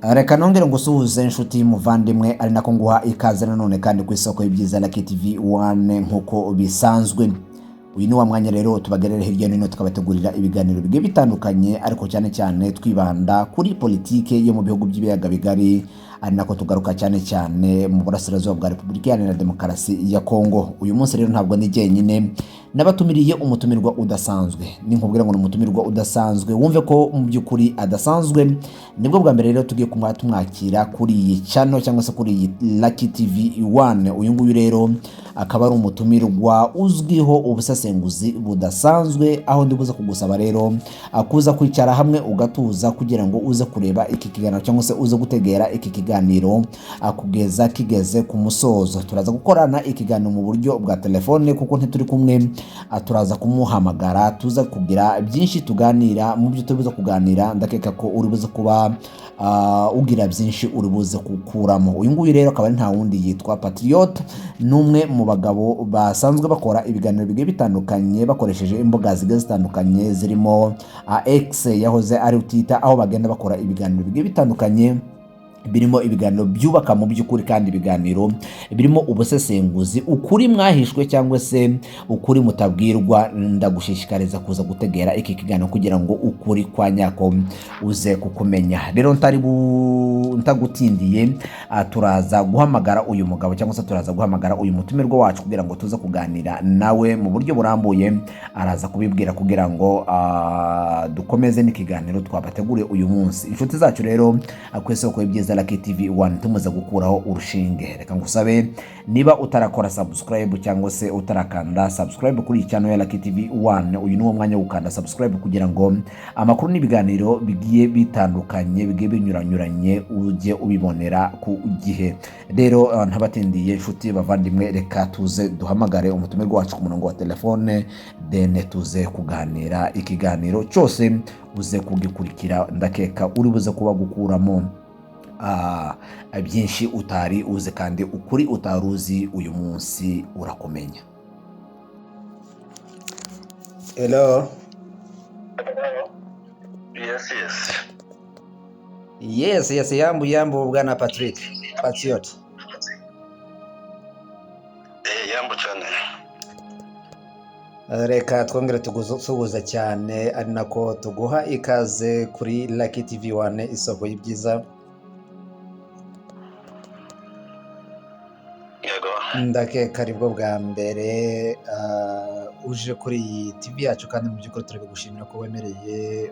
Reka nongere ngusuhuze, inshuti muvandimwe, ari nako nguha ikaze nanone kandi ku isoko y'ibyiza, Lucky TV 1. Nk'uko bisanzwe, uyu ni wa mwanya rero tubagerera hirya no hino, tukabategurira ibiganiro bigiye bitandukanye, ariko cyane cyane twibanda kuri politike yo mu bihugu by'ibiyaga bigari, ari nako tugaruka cyane cyane mu burasirazuba bwa Repubulika Iharanira Demokarasi ya Kongo. Uyu munsi rero ntabwo ni jyenyine, nabatumiriye umutumirwa udasanzwe. Ninkubwira ngo ni umutumirwa udasanzwe, wumve ko mu by'ukuri adasanzwe. Nibwo bwa mbere rero tugiye kumwa tumwakira kuri iyi channel cyangwa se kuri iyi Lucky TV 1. Uyu nguyu rero akaba ari umutumirwa uzwiho ubusesenguzi budasanzwe, aho ndibuze kugusaba rero kuza kwicara hamwe ugatuza kugira ngo uze kureba iki kiganiro cyangwa se uze gutegera iki kiganiro kugeza kigeze ku musozo. Turaza gukorana ikiganiro mu buryo bwa telefone kuko ntituri kumwe. Turaza kumuhamagara, tuza kugira byinshi tuganira. Mu byo turi buze kuganira, ndakeka ko uri buze kuba ugira byinshi uri buze gukuramo. Uyu nguyu rero akaba ari nta wundi, yitwa Patriot. Ni umwe mu bagabo basanzwe bakora ibiganiro bigiye bitandukanye bakoresheje imbuga zigiye zitandukanye zirimo X yahoze ari Twitter, aho bagenda bakora ibiganiro bigiye bitandukanye birimo ibiganiro byubaka mu by'ukuri, kandi ibiganiro birimo ubusesenguzi, ukuri mwahishwe cyangwa se ukuri mutabwirwa. Ndagushishikariza kuza gutegera iki kiganiro kugira ngo ukuri kwa nyako uze kukumenya. Rero ntagutindiye, turaza guhamagara uyu mugabo cyangwa se turaza guhamagara uyu mutumirwa wacu kugira ngo tuze kuganira nawe mu buryo burambuye. Araza kubibwira kugira ngo dukomeze n'ikiganiro twabateguriye uyu munsi. Inshuti zacu rero ku isoko y'ibyiza, Lucky TV 1, tumaze gukuraho urushinge, reka ngusabe, niba utarakora subscribe cyangwa se utarakanda subscribe kuri iyi channel ya Lucky TV 1, uyu ni wo mwanya wo gukanda subscribe kugira ngo amakuru n'ibiganiro bigiye bitandukanye, bigiye binyuranyuranye, ujye ubibonera ku gihe. Rero ntabatindiye, inshuti bavandimwe, reka tuze duhamagare umutumirwa wacu ku murongo wa telefone, then tuze kuganira ikiganiro cyose, uze kugikurikira. Ndakeka uri buze kuba gukuramo byinshi utari uzi, kandi ukuri utari uzi uyu munsi urakumenya. Hello. Yes. Yes, yambu yambu, bwana Patrick. Patriot. Yambu cyane. Reka twongere tugusuhuza cyane, ari nako tuguha ikaze kuri Lucky TV 1, isoko y'ibyiza. Yego. Ndakeka aribwo bwa mbere uje kuri iyi TV yacu, kandi mu by'ukuri turabigushimira ko wemereye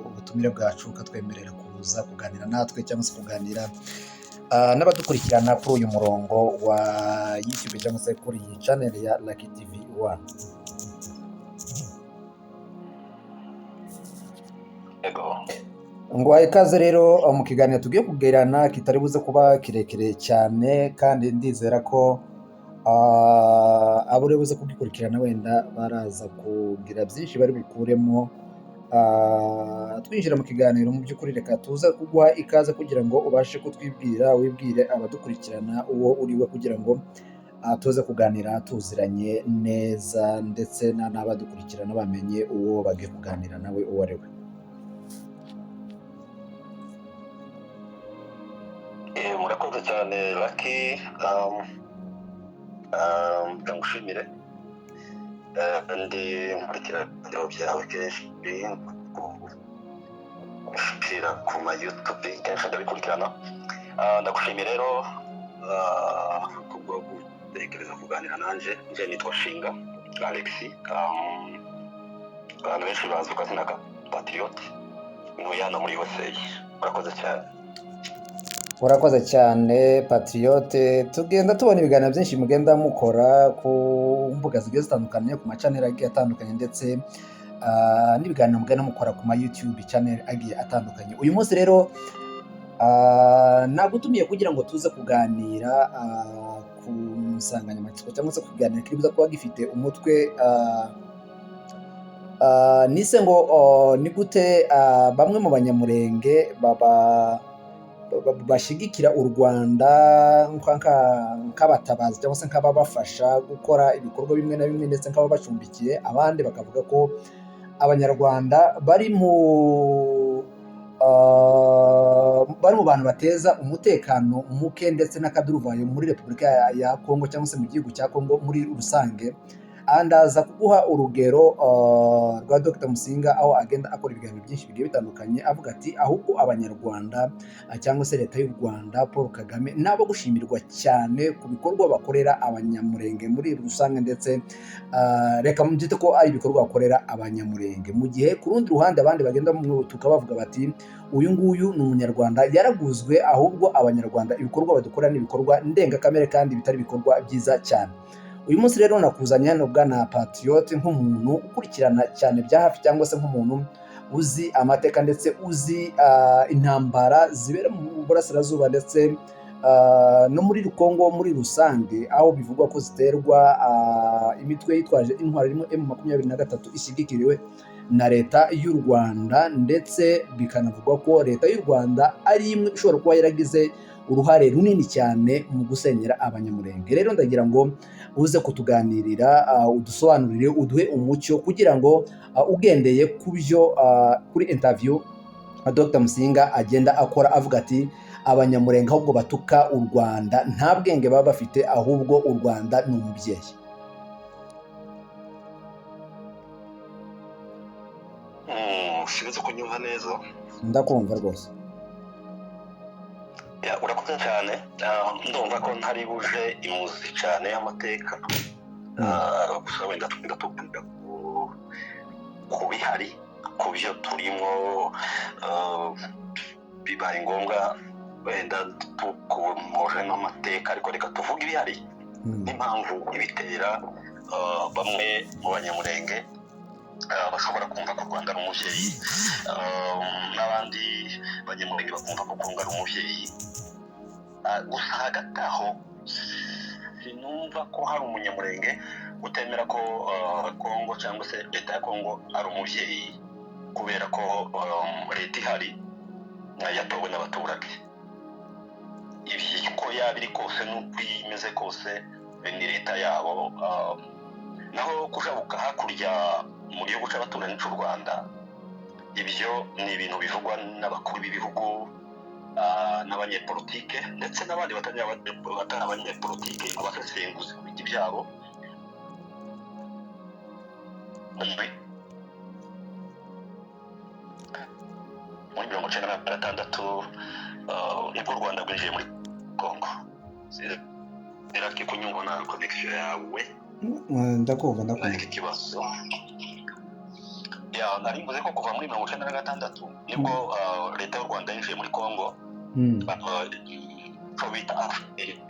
ubutumire bwacu, ukatwemerera kuza kuganira natwe cyangwa se kuganira n'abadukurikirana kuri uyu murongo wa YouTube cyangwa se kuri iyi channel ya Lucky TV 1. Yego. Nguhaye ikaze rero mu kiganiro tugiye kugirana kitari buze kuba kirekire cyane, kandi ndizera ko abo uri buze kugikurikirana wenda baraza kugira byinshi bari bukuremo. Twinjira mu kiganiro, mu by'ukuri reka tuze kuguha ikaze kugira ngo ubashe kutwibwira, wibwire abadukurikirana uwo uri we, kugira ngo tuze kuganira tuziranye neza, ndetse n'abadukurikirana bamenye uwo bagiye kuganira nawe uwo ari we. Murakoze cyane, Lucky. Ndagushimire. Ndi nkurikira ibiganiro byawe kenshi, gushyira ku ma YouTube kenshi ndabikurikirana. Ndagushimiye rero kubwo gutekereza kuganira nanje. Nje nitwa Shinga Alexis. Abantu benshi bazi ku kazina ka Patriot. Ntuye hano muri USA. Murakoze cyane. Urakoze cyane, Patriote. Tugenda tubona ibiganiro byinshi mugenda mukora ku mbuga zigiye zitandukanye, ku ma channel agiye atandukanye, ndetse n'ibiganiro mugenda mukora ku ma YouTube channel agiye atandukanye. Uyu munsi rero nagutumiye kugira ngo tuze kuganira ku nsanganyamatsiko cyangwa se kuganira kiri buze kuba gifite umutwe nise ngo ni gute bamwe mu Banyamurenge baba bashigikira u Rwanda nk'abatabazi cyangwa se nk'ababafasha gukora ibikorwa bimwe na bimwe, ndetse nk'ababacumbikiye, abandi bakavuga ko Abanyarwanda bari mu Bari mu bantu bateza umutekano muke ndetse n'akaduruvayo muri Repubulika ya Kongo cyangwa se mu gihugu cya Kongo muri rusange. Aha ndaza kuguha urugero rwa Dr Musinga, aho agenda akora ibiganiro byinshi bigiye bitandukanye, avuga ati ahubwo Abanyarwanda cyangwa se Leta y'u Rwanda, Paul Kagame, nabo gushimirwa cyane ku bikorwa bakorera Abanyamurenge muri rusange, ndetse reka mbyite ko ari ibikorwa bakorera Abanyamurenge, mu gihe ku rundi ruhande abandi bagenda bamwutuka bavuga bati uyu nguyu ni Umunyarwanda yaraguzwe, ahubwo Abanyarwanda ibikorwa badukorera ni ibikorwa ndengakamere kandi bitari ibikorwa byiza cyane. Uyu munsi rero nakuzanye hano, bwana Patriote, nk'umuntu ukurikirana cyane bya hafi cyangwa se nk'umuntu uzi amateka ndetse uzi intambara zibera mu burasirazuba ndetse no muri Kongo muri rusange, aho bivugwa ko ziterwa imitwe yitwaje intwaro irimo M23 ishyigikiriwe na Leta y'u Rwanda, ndetse bikanavugwa ko Leta y'u Rwanda ari imwe ishobora kuba yaragize uruhare runini cyane mu gusenyera Abanyamurenge. Rero ndagira ngo uze kutuganirira, udusobanurire, uduhe umucyo kugira ngo ugendeye ku byo kuri interview Dr Musinga agenda akora, avuga ati Abanyamurenge ahubwo batuka u Rwanda nta bwenge baba bafite, ahubwo u Rwanda ni umubyeyi. Sinzi kunyumva neza. Ndakumva rwose. Ya, urakoze cyane. Ndumva ko ntari buje imuzi cyane y'amateka. Gusa wenda tugenda tuganira ku bihari, ku byo turimo, bibaye ngombwa wenda tukomoje n'amateka, ariko reka tuvuge ibihari n'impamvu ibitera. Bamwe mu Banyamurenge bashobora kumva ko u Rwanda ari umubyeyi, n'abandi Banyamurenge bakumva ko Kongo ari umubyeyi. Gusa hagati aho sinumva ko hari Umunyamurenge utemera ko Kongo cyangwa se Leta ya Kongo ari umubyeyi, kubera ko leta ihari yatowe n'abaturage. Ibi ko yaba iri kose n'uko imeze kose ni leta yabo. Naho kujabuka hakurya mu gihugu cy'abaturanyi cy'u Rwanda, ibyo ni ibintu bivugwa n'abakuru b'ibihugu, n'abanyepolitike ndetse n'abandi batari abanyepolitike, abasesenguzi ku biti byabo. Muri 96 nibwo u Rwanda rwinjiye muri Kongo. Iraki kunyumva na connection yawe? Ndakumva, ndakumva. Ariko ikibazo ya nari mvuze ko kuva muri 96 nibwo Leta y'u Rwanda yinjiye muri Kongo, icyo bita AFDL,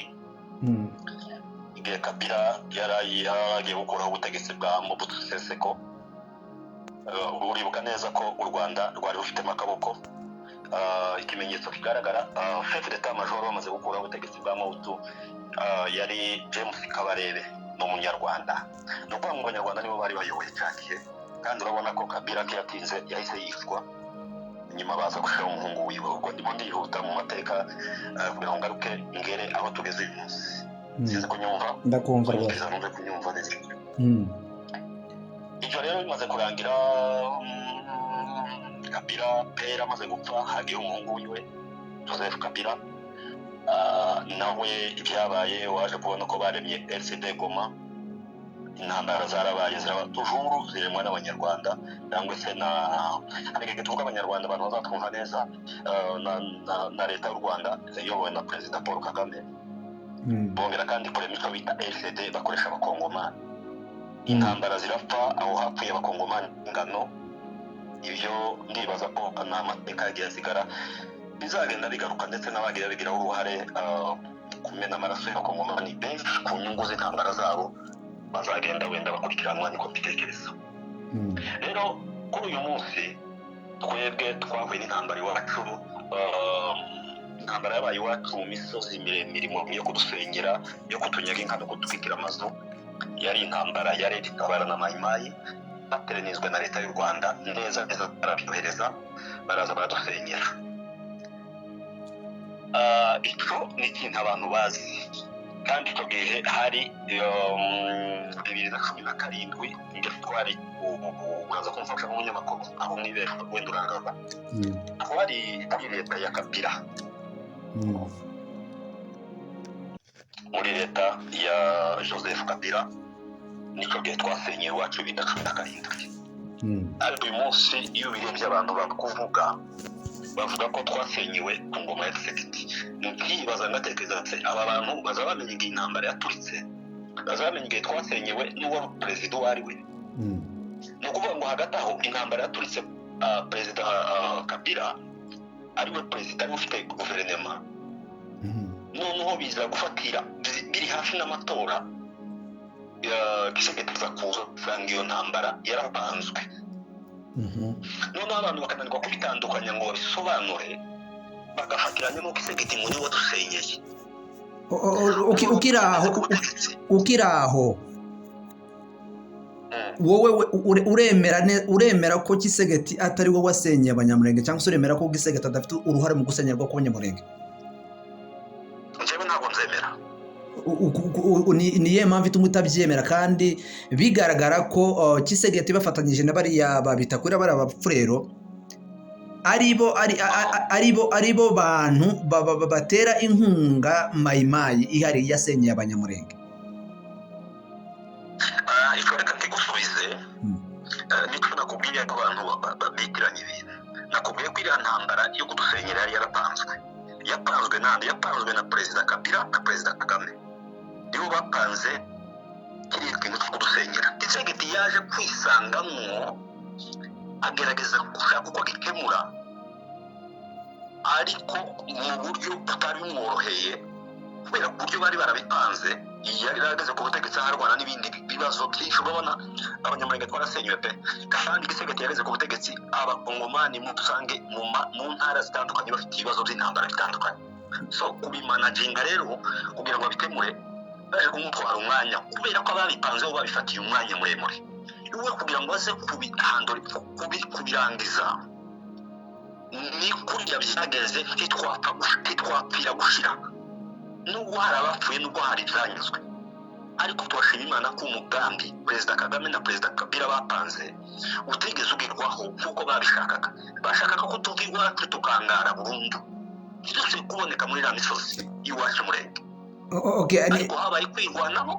igihe Kabila yari yaragiye gukuraho ubutegetsi bwa Mobutu Sese Seko. Uribuka neza ko u Rwanda rwari rufitemo akaboko. Ikimenyetso kigaragara, chef d'état major bamaze gukuraho ubutegetsi bwa Mobutu yari James Kabarebe, ni Umunyarwanda. Ni ukuvuga ngo Abanyarwanda nibo bari bayoboye cya gihe, kandi urabona ko Kabila ntiyatinze, yahise yicwa, nyuma baza gushiraho umuhungu wiwe. Ubwo ndimo ndihuta mu mateka kugira ngo ngaruke ngere aho tugeze uyu munsi. Sinzi kunyumva. Ndakumva rwose. Nziza, numve kunyumva neza. Ibyo rero bimaze kurangira, Kabila père amaze gupfa, hagiye umuhungu wiwe Joseph Kabila. Nawe ibyabaye waje kubona ko baremye RCD Goma. Intambara zarabaye, ziraba tujuru ziremwa n'Abanyarwanda cyangwa se na ariko tuvuga Abanyarwanda abantu bazatwumva neza, na Leta y'u Rwanda iyobowe na Perezida Paul Kagame. Bongera kandi kurema icyo bita RCD, bakoresha Abakongomani. Intambara zirapfa, aho hapfuye Abakongomani ingano. Ibyo ndibaza ko ni amateka yagiye asigara, bizagenda bigaruka, ndetse n'abagiye babigiraho uruhare kumena amaraso y'Abakongomani benshi ku nyungu z'intambara zabo bazagenda wenda bakurikiranwa, niko mbitekereza. Rero kuri uyu munsi twebwe twahuye n'intambara iwacu, intambara yabaye iwacu mu misozi miremire yo kudusengera, yo kutunyaga inka no kudutwikira amazu. Yari intambara ya Leta itabara na Mayimayi, bateranizwa na Leta y'u Rwanda neza neza, barabyohereza, baraza baradusenyera. Icyo ni ikintu abantu bazi. Kandi icyo gihe hari 2017, njye twari, uraza kumfasha nk'umunyamakuru aho mwibera, wenda urangaza, twari muri leta ya Kabila, muri leta ya Joseph Kabila. Nicyo gihe twasenyeye iwacu 2017. Ariko uyu munsi iyo ubirebye, abantu bakuvuga, bavuga ko twasenyewe ku ngoma ya Tshisekedi. Nkibaza, ngatekereza se aba bantu baza bamenya igihe intambara yaturitse, baza bamenya igihe twasenyewe n'uwo perezida uwo ari we? Ni ukuvuga ngo hagati aho intambara yaturitse, perezida Kabila ariwe perezida, ariwe ufite guverinoma. Noneho biza gufatira biri hafi n'amatora ya Tshisekedi, aza kuza usanga iyo ntambara yarapanzwe. Noneho abantu bakananirwa kubitandukanya ngo babisobanure, bagafatiranya n'uko Tshisekedi ngo niwe wadusenyeye. Ukiri aho, ukiri aho, wowe uremera ko Tshisekedi atari we wasenyeye Abanyamurenge, cyangwa se uremera ko Tshisekedi adafite uruhare mu gusenyerwa kw'Abanyamurenge? Njyewe ntabwo nzemera. Ni iyihe mpamvu ituma utabyemera kandi bigaragara ko Tshisekedi bafatanyije na bariya babita kuri bariya bapfurero aribo ari aribo bantu batera inkunga Mayimayi ihari yasenyeye Abanyamurenge? Icyo reka ntigusubize. Nicyo nakubwiye ko abantu bitiranya ibintu. Nakubwiye ko iriya ntambara yo kudusenyera yari yarapanzwe. Yapanzwe nande? Yapanzwe na perezida Kabila na perezida Kagame, nibo bapanze kiriya kintu cyo kudusenyera. Tshisekedi yaje kwisangamwo, agerageza gushaka uko agikemura, ariko mu buryo butari bumworoheye kubera ko uburyo bari barabipanze. Yari yarageze ku butegetsi aharwana n'ibindi bibazo byinshi. Urabona Abanyamurenge twarasenywe pe. Kandi Tshisekedi yageze ku butegetsi, Abakongomani musange mu ntara zitandukanye bafite ibibazo by'intambara bitandukanye. So kubimanaginga rero kugira ngo babikemure baje kumutwara umwanya, kubera ko ababipanzeho babifatiye umwanya muremure. Iwe kugira ngo aze kubihandura, kubirangiza, ni kuriya byageze. Ntitwapfira gushira, nubwo hari abapfuye, nubwo hari ibyanyuzwe, ariko turashima Imana ko umugambi perezida Kagame na perezida Kabila bapanze utigeze ugerwaho nk'uko babishakaga. Bashakaga ko tuva iwacu tukangara burundu, ntidusubire kuboneka muri iriya misozi y'iwacu Murenge. Ariko habaye kwirwanaho.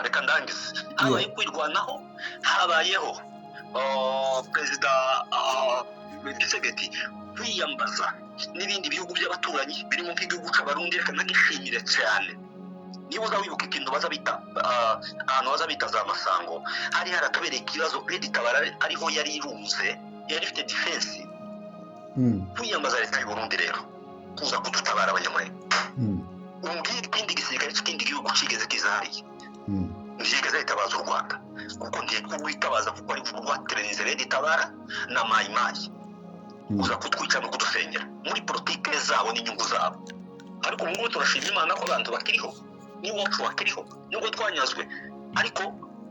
Reka ndangize. Habaye kwirwanaho, habayeho perezida Tshisekedi kwiyambaza n'ibindi bihugu by'abaturanyi birimo nk'igihugu cy'Abarundi. Reka nagishimire cyane. Niba uza wibuka ikintu baza bita, ahantu baza bita za Masango, hari haratubereye ikibazo. RED Tabara ariho yari irunze, yari ifite defense. Kwiyambaza leta y'u Burundi rero kuza kudutabara Abanyamurenge. Umbwire ikindi gisirikare cy'ikindi gihugu kigeze kiza hariya. Ntigeze yitabaza u Rwanda, kuko ngiye kurwitabaza, kuko ari rwateranize RED Tabara na Mayimayi kuza kutwica no kudusenyera muri politike zabo n'inyungu zabo. Ariko ubu ngubu turashima Imana ko abantu bakiriho n'iwacu bakiriho, nubwo twanyazwe, ariko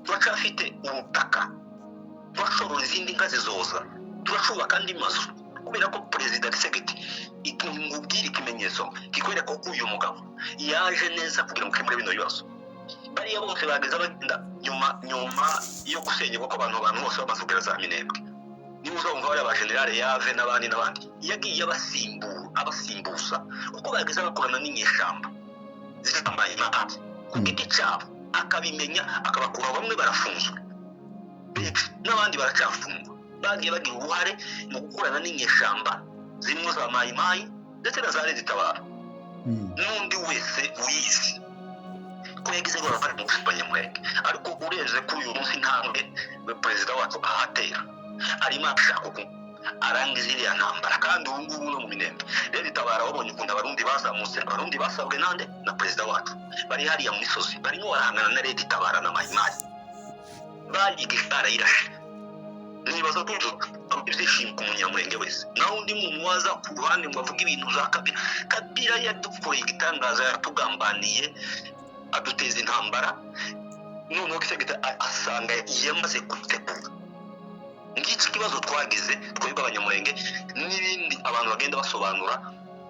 turacyafite ubutaka, turashorora izindi nka zizoza, turacubaka andi mazu, kubera ko perezida Tshisekedi, ngubwire ikimenyetso kikwereka ko uyu mugabo yaje neza kugira ngo akemure bino bibazo. Bariya bose bageze bagenda nyuma yo gusenyerwa kw'abantu, abantu bose bamaze kugera za Minembwe, niba uzumva bariya ba generale Yave n'abandi n'abandi, yagiye abasimbuza kuko bageze bakorana n'inyeshyamba zambaye imari ku giti cyabo, akabimenya akabakura. Bamwe barafunzwe benshi, n'abandi baracyafungwa, bagiye bagira uruhare mu gukorana n'inyeshyamba zirimo za Mayimayi ndetse na za RED Tabara, n'undi wese uyizi ko yagize uruhare mu Banyamurenge. Ariko urebye kuri uyu munsi, intambwe perezida wacu ahatera, arimo ashaka ukuntu arangiza iriya ntambara. Kandi ubu ngubu no mu Minembwe RED Tabara, wabonye ukuntu Abarundi bazamutse. Abarundi basabwe nande? Na perezida wacu. Bari hariya mu misozi, barimo barahangana na RED Tabara na Mayimayi, bayigisha barayirashe. Nibaza ko ibyo ibyishimo ku Munyamurenge wese. Naho undi muntu waza ku ruhande ngo avuge ibintu za Kabila, Kabila yadukoreye igitangaza, yatugambaniye, aduteza intambara. Noneho Tshisekedi asanga yamaze gutegura. Ngiki kibazo twagize twebwe Abanyamurenge n'ibindi abantu bagenda basobanura.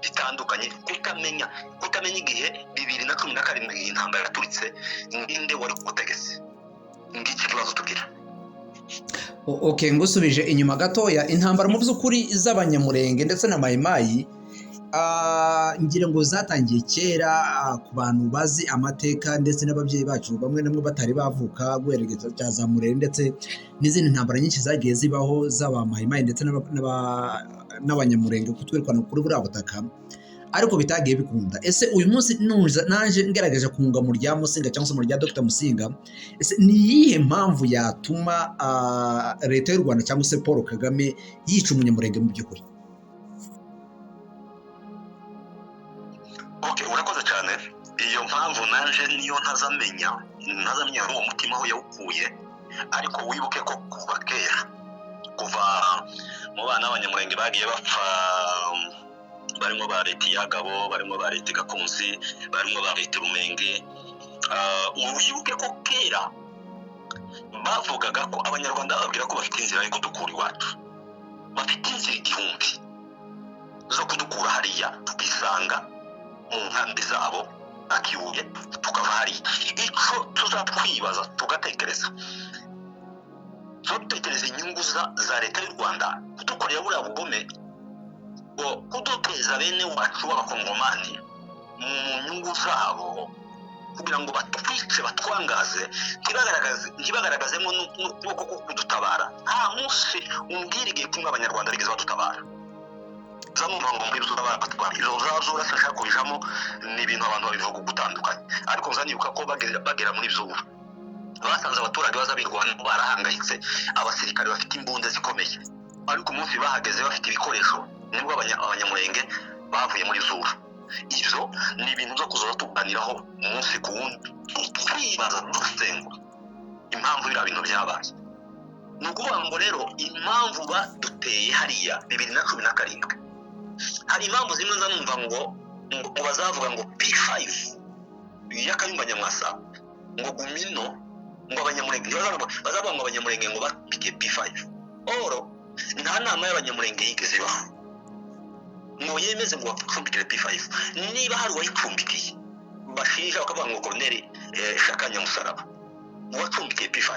Bitandukanye, kutamenya igihe 2017 iyi ntambara yaturitse, ninde wari ku butegetsi. Ngiki kibazo tugira. Okay, ngusubije inyuma gatoya, intambara mu by'ukuri z'Abanyamurenge ndetse na Mayimayi, ngira ngo zatangiye kera, ku bantu bazi amateka ndetse n'ababyeyi bacu bamwe na bamwe batari bavuka, guhera igihe cya za Murere ndetse n'izindi ntambara nyinshi zagiye zibaho z'aba Mayimayi ndetse n'Abanyamurenge kutwirukana kuri buriya butaka, ariko bitagiye bikunda. Ese uyu munsi naje ngerageje kunga mu rya Musinga cyangwa se mu rya Dr Musinga, ese ni iyihe mpamvu yatuma leta y'u Rwanda cyangwa se Paul Kagame yica Umunyamurenge mu by'ukuri? Okay, urakoze cyane. Iyo mpamvu nanje niyo ntazamenya uwo mutima aho yawukuye, ariko wibuke ko kuva kera, kuva mu bana b'Abanyamurenge bagiye bapfa, barimo ba Leta Yagabo, barimo ba Leta Gakunzi, barimo ba Leta Rumenge, wibuke ko kera bavugaga ko Abanyarwanda bababwira ko bafite inzira yo kudukura iwacu, bafite inzira 1000 zo kudukura hariya tukisanga mu nkambi zabo akibuye tukava hariya. Icyo tuzatwibaza tugatekereza, tugatekereza inyungu za leta y'u Rwanda kudukorera buriya bugome, ngo kuduteza bene wacu b'Abakongomani mu nyungu zabo kugira ngo batwice batwangaze, ntibagaragazemo n'ukuboko ko kudutabara. Nta munsi umbwira igihe kimwe Abanyarwanda bigeze badutabara. Zamumva ngo mbwira uzuba batwara izo zazura sinshaka kubijamo, ni ibintu abantu babivuga gutandukanye, ariko nzanibuka ko bagera muri zuba basanze abaturage baza birwana barahangayitse, abasirikare bafite imbunda zikomeye, ariko umunsi bahageze bafite ibikoresho nibwo Abanyamurenge bavuye muri zuba. Ibyo ni ibintu byo kuzoza tuganiraho umunsi ku wundi, twibaza dusenga impamvu biriya bintu byabaye. Ni ukuvuga ngo rero impamvu baduteye hariya 2017, hari impamvu zimwe nza numva ngo bazavuga ngo P5 ya Kayumba Nyamwasa, ngo Gumino, ngo Abanyamurenge bazavuga ngo Abanyamurenge ngo bapike P5. Oro nta nama y'Abanyamurenge yigeze ibaho ngo yemeze ngo bacumbikire P5. Niba hari uwayicumbikiye bashinja bakavuga ngo Colonel Shaka Nyamusaraba uwacumbikiye P5.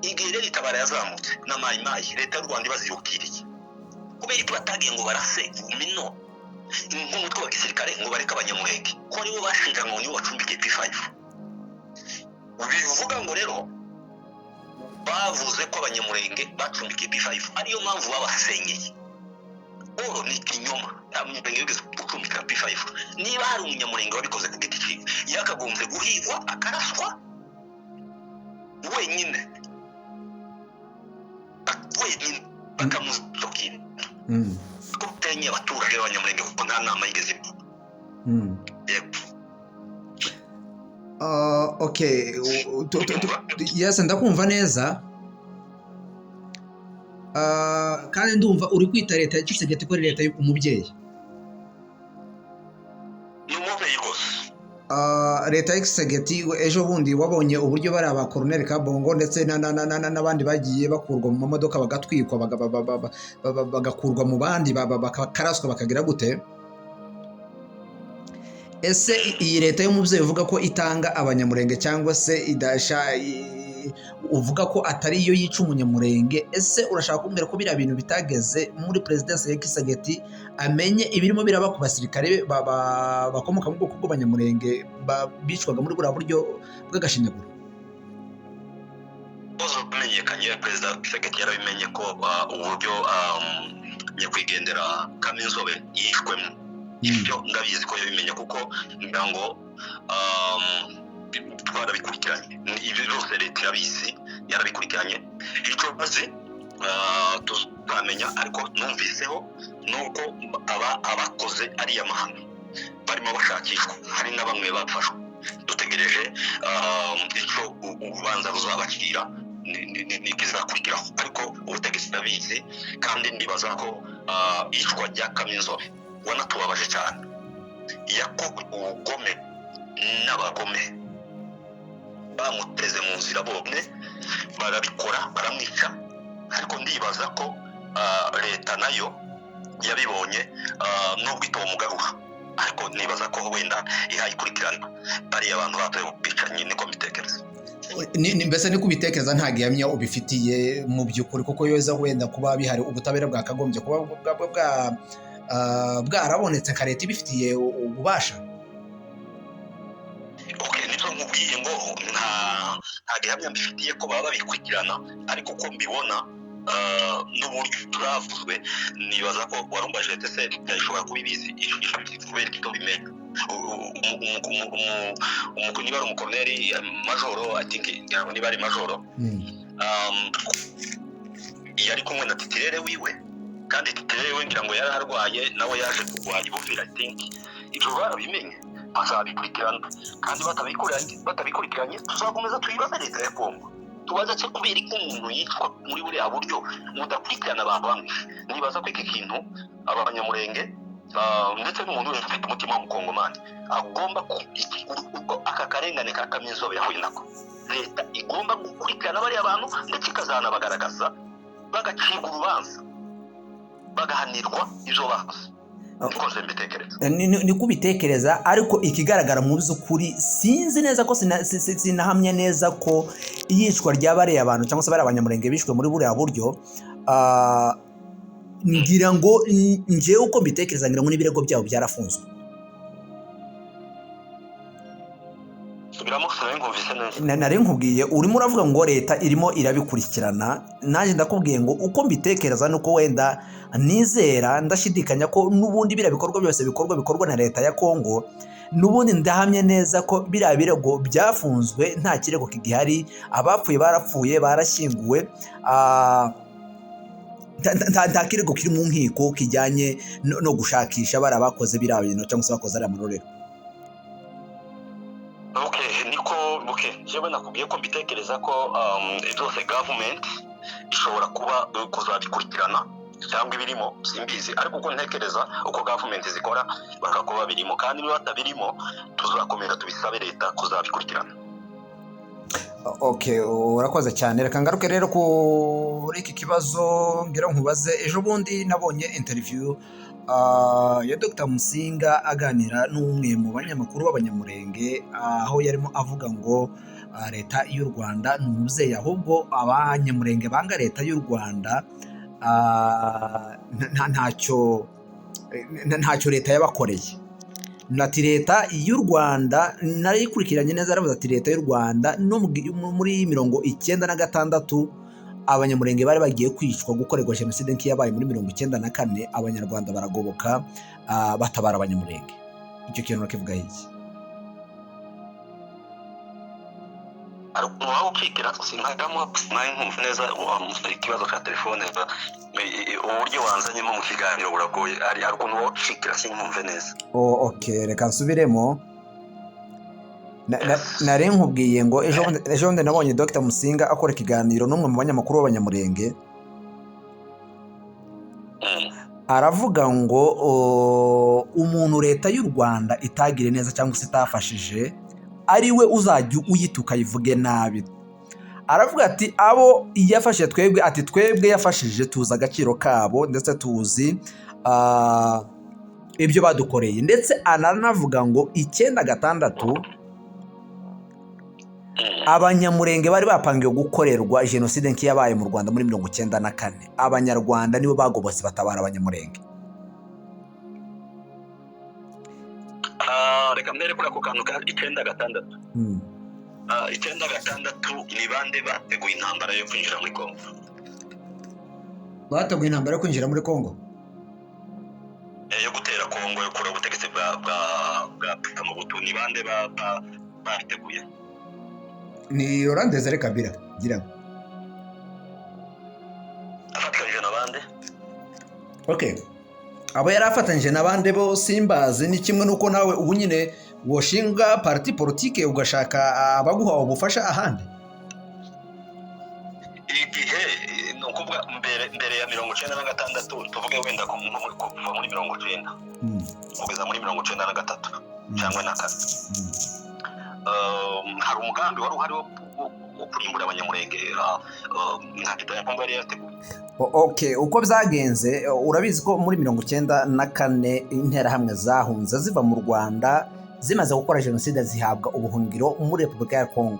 Igihe rero itabara yazamutse na Mayimayi, leta y'u Rwanda ibazibukiriye kubera ko batagiye ngo barase Gumino nk'umutwe wa gisirikare ngo bareke Abanyamurenge ko aribo bashinja ngo nibo bacumbikiye P5. Bivuga ngo rero bavuze ko Abanyamurenge bacumbikiye P5, ariyo mpamvu babasenyeye. Oro ni ikinyoma, nta Munyamurenge wigeze gucumbikira P5. Niba hari Umunyamurenge wabikoze ku giti cyiwe, yakagombye guhigwa akaraswa wenyine bakamuzokira ko utenye abaturage b'Abanyamurenge kuko nta nama yigeze iba. Yego. Okay, yes, ndakumva neza. Kandi ndumva uri kwita leta ya Tshisekedi ko ari leta y'umubyeyi. Ni umubyeyi rwose. Leta ya Tshisekedi ejo bundi wabonye uburyo bari aba Colonel Kabongo ndetse n'abandi bagiye bakurwa mu mamodoka bagatwikwa, bagakurwa mu bandi, bakaraswa bakagira gute. Ese iyi leta y'umubyeyi uvuga ko itanga Abanyamurenge cyangwa se idasha, uvuga ko atari yo yica Umunyamurenge, ese urashaka kumbwira ko biriya bintu bitageze muri perezidansi ya Tshisekedi amenye ibirimo biraba ku basirikare bakomoka mu bwoko bw'Abanyamurenge bicwaga muri buriya buryo bw'agashinyaguro? Ibibazo bimenyekanye, Perezida Tshisekedi yarabimenye ko uburyo nyakwigendera Kaminzobe yishwemo. Ibyo ndabizi ko yabimenye kuko ngira ngo twarabikurikiranye. Ibyo byose leta irabizi, yarabikurikiranye. Icyo bazi tuzamenya, ariko numviseho nuko abakoze ariya mahano barimo bashakishwa, hari na bamwe bafashwe. Dutegereje icyo urubanza ruzabakira n'ikizakurikiraho, ariko ubutegetsi ndabizi kandi ndibaza ko iyicwa rya Kaminzobe wanatubabaje cyane, yakowe ubugome n'abagome bamuteze mu nzira bone barabikora baramwica. Ariko ndibaza ko leta nayo Yabibonye, nubwo itomugarura, ariko nibaza ko wenda ihayikurikirana bariya abantu batoye ubwicanyi, niko mbitekereza. Mbese niko ubitekereza, nta gihamya ubifitiye mu by'ukuri, kuko yoza wenda kuba bihari, ubutabera bwakagombye kuba bwarabonetse nka leta ibifitiye ububasha. Okay, nibyo nkubwiye ngo nta gihamya mbifitiye ko baba babikurikirana, ariko uko mbibona n'uburyo turavuzwe, nibaza ko warumbaje ese leta ishobora kuba ibizi, kubera icyo bimenya. Niba ari umukoloneli, majoro, I think, ngira ngo niba ari majoro, yari kumwe na titulaire wiwe, kandi titulaire we ngira ngo yari arwaye, nawe yaje kurwara i Buvira. I think ibyo barabimenye, bazabikurikirana, kandi batabikurikiranye tuzakomeza tuyibaze leta ya Kongo, tubaze se kubera ko umuntu yicwa muri buriya buryo mudakurikirana abantu bamwe. Nibaza ko iki kintu aba banyamurenge, ndetse n'umuntu wese ufite umutima w'umukongomani agomba aka karengane ka Kaminzobe yahuye nako, leta igomba gukurikirana bariya bantu, ndetse ikazanabagaragaza, bagacibwa urubanza, bagahanirwa ibyo bakoze. Niko mbitekereza. Niko ubitekereza, ariko ikigaragara mu by'ukuri, sinzi neza ko sinahamya neza ko iyicwa rya bariya bantu cyangwa se bariya abanyamurenge bishwe muri buriya buryo, ngira ngo njyewe uko mbitekereza, ngira ngo n'ibirego byabo byarafunzwe. Subiramo, sinari nkumvise neza. Nari nkubwiye, urimo uravuga ngo leta irimo irabikurikirana, nanjye ndakubwiye ngo uko mbitekereza nuko wenda nizera, ndashidikanya ko n'ubundi biriya bikorwa byose bikorwa na leta ya Kongo, n'ubundi ndahamya neza ko biriya birego byafunzwe, nta kirego kigihari, abapfuye barapfuye, barashyinguwe, nta kirego kiri mu nkiko kijyanye no gushakisha bariya bakoze biriya bintu cyangwa se bakoze ariya marorerwa. Okay, niko, okay, jewe nakubwiye ko mbitekereza ko byose government ishobora kuba kuzabikurikirana cyangwa ibirimo, simbizi, ariko uko ntekereza uko government zikora, bakakuba birimo, kandi niba batabirimo tuzakomeza tubisabe leta kuzabikurikirana. Okay, urakoze cyane. Reka ngaruke rero kuri iki kibazo ngira nkubaze. Ejo bundi nabonye interview ya Dr Musinga aganira n'umwe mu banyamakuru b'abanyamurenge, aho yarimo avuga ngo leta y'u Rwanda ni umubyeyi, ahubwo abanyamurenge banga leta y'u Rwanda, ntacyo leta yabakoreye. Ati leta y'u Rwanda, narayikurikiranye neza, aravuze ati leta y'u Rwanda no muri 96 abanyamurenge bari bagiye kwicwa, gukorerwa jenoside nk'iyabaye muri 94, abanyarwanda baragoboka, batabara abanyamurenge. Icyo kintu urakivuga iki? Hari ukuntu waba ukikira sinagamo, sinari nkumva neza ikibazo cya telefone, uburyo wanzanyemo mu kiganiro buragoye. Hari ukuntu waba ucikira sinkumve neza. Oh, okay, reka nsubiremo. Nari nkubwiye ngo ejo bundi nabonye Dr Musinga akora ikiganiro n'umwe mu banyamakuru b'abanyamurenge, aravuga ngo umuntu leta y'u Rwanda itagire neza cyangwa se itafashije ari we uzajya uyituka ayivuge nabi. Aravuga ati abo yafashije twebwe, ati twebwe yafashije tuzi agaciro kabo, ndetse tuzi ibyo badukoreye, ndetse ananavuga ngo 96 abanyamurenge bari bapangiwe gukorerwa jenoside nk'iyabaye mu Rwanda muri 94, abanyarwanda nibo bagobotse batabara abanyamurenge. Reka mbere kuri ako kantu ka 96. 96 ni bande bateguye intambara yo kwinjira muri Kongo? Bateguye intambara yo kwinjira muri Kongo? Yo gutera Kongo, yo kura ubutegetsi bwa Perezida Mobutu, ni bande babiteguye? Ni Laurent Desire Kabila ngira ngo. Afatikanyije na bande? Okay, abo yari afatanyije n'abandi bo simbazi, ni kimwe n'uko nawe ubu nyine washinga parti politique ugashaka abaguha ubufasha ahandi. Igihe ni ukuvuga mbere ya 96, tuvuge wenda kuva muri 90 kugeza muri 93 cyangwa na kane, hari umugambi wari uhari wo kurimbura abanyamurenge, nka leta ya Kongo yari yateguye. Okay, uko byagenze, urabizi ko muri 94 Interahamwe zahunze ziva mu Rwanda zimaze gukora jenoside, zihabwa ubuhungiro muri Repubulika ya Kongo,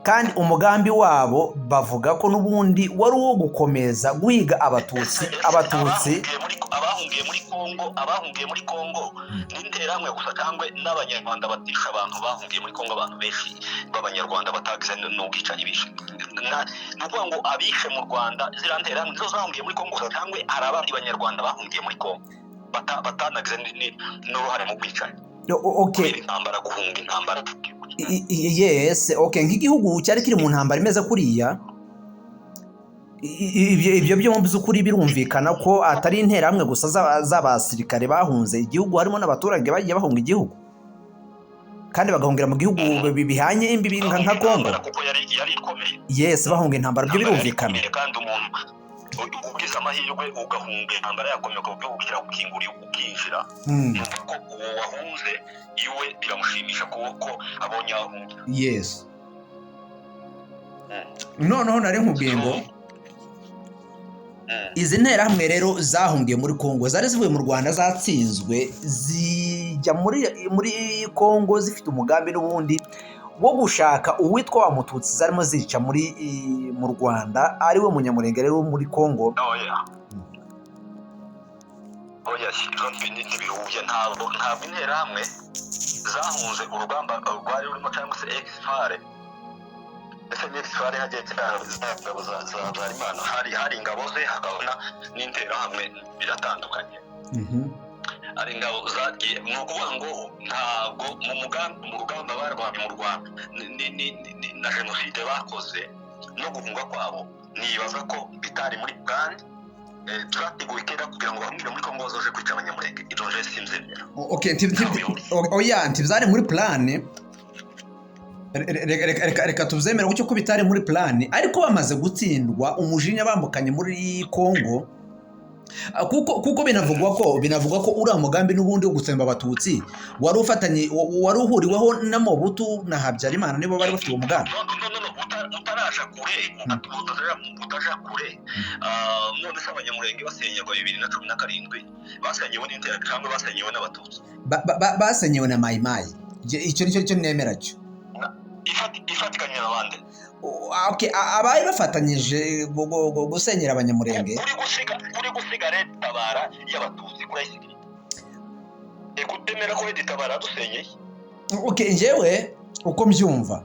kandi umugambi wabo bavuga ko n'ubundi wari uwo gukomeza guhiga Abatutsi. Abahungiye muri Kongo n'Interahamwe gusa cyangwa n'Abanyarwanda batisha abantu bahungiye muri Kongo? Abantu benshi b'Abanyarwanda batagize n'ubwicanyi bishe. Ni ukuvuga ngo abishe mu Rwanda, ziriya Nterahamwe nizo zahungiye muri Kongo gusa, cyangwa hari abandi Banyarwanda bahungiye muri Kongo batanagize n'uruhare mu bwicanyi? Okay. Kubera intambara, guhunga intambara. Yes, okay, nk'igihugu cyari kiri mu ntambara imeze kuriya, ibyo byo mu by'ukuri birumvikana ko atari Interahamwe gusa z'abasirikare bahunze igihugu, harimo n'abaturage bagiye bahunga igihugu kandi bagahungira mu gihugu bihanye imbibi nka Kongo. Intambara kuko yari ikomeye. Yes, bahunga intambara, byo Intambara yari birumvikana. ikomeye, kandi umuntu ugize amahirwe ugahunga intambara yakomeye, ukaba ukira ukingura ukinjira, numva ko uwo wahunze iwe biramushimisha ko abonye aho ahungira. Yes, noneho nari nkubwiye ngo izi Nterahamwe rero zahungiye muri Kongo zari zivuye mu Rwanda zatsinzwe, zijya muri Kongo zifite umugambi n'ubundi wo gushaka uwitwa wa Mututsi zarimo zica mu Rwanda, ari we Munyamurenge rero wo muri Kongo. Oya, oya, ibyo ntibihuye. Ntabwo Interahamwe zahunze urugamba rwari rurimo cyangwa se ex-FAR. Ese ni ex-FAR hagiye za ngabo za Habyarimana? Hari ingabo ze, hakabona n'Interahamwe, biratandukanye. Hari ingabo zagiye, ni ukuvuga ngo ntabwo mu mugambi, mu rugamba barwanye mu Rwanda na jenoside bakoze no guhunga kwabo, nibaza ko bitari muri plan turateguye kera kugira ngo bahungire muri Kongo bazoje kwica Abanyamurenge. Ibyo nje simbyemera. Okay, oya, ntibyari muri plan. Reka tubyemere gutyo ko bitari muri plan, ariko bamaze gutsindwa umujinya bambukanye muri Kongo. Kuko binavugwa ko uriya mugambi n'ubundi wo gutsemba Abatutsi wari ufatanye, wari uhuriweho na Mobutu na Habyarimana, nibo bari bafite uwo mugambi. No, no, no, no, utaraja kure, utaja kure. None se Abanyamurenge basenyerwa 2017 basenyewe n'Intera cyangwa basenyewe n'Abatutsi? Basenyewe na Mayimayi. Icyo nicyo cyo nemera cyo. Ifatikanyije n'abandi? Okay, abari bafatanyije gusenyera Abanyamurenge. Kuri gusiga RED Tabara y'Abatutsi, kurayisiga kutemera ko RED Tabara yadusenyeye? Okay, njyewe uko mbyumva,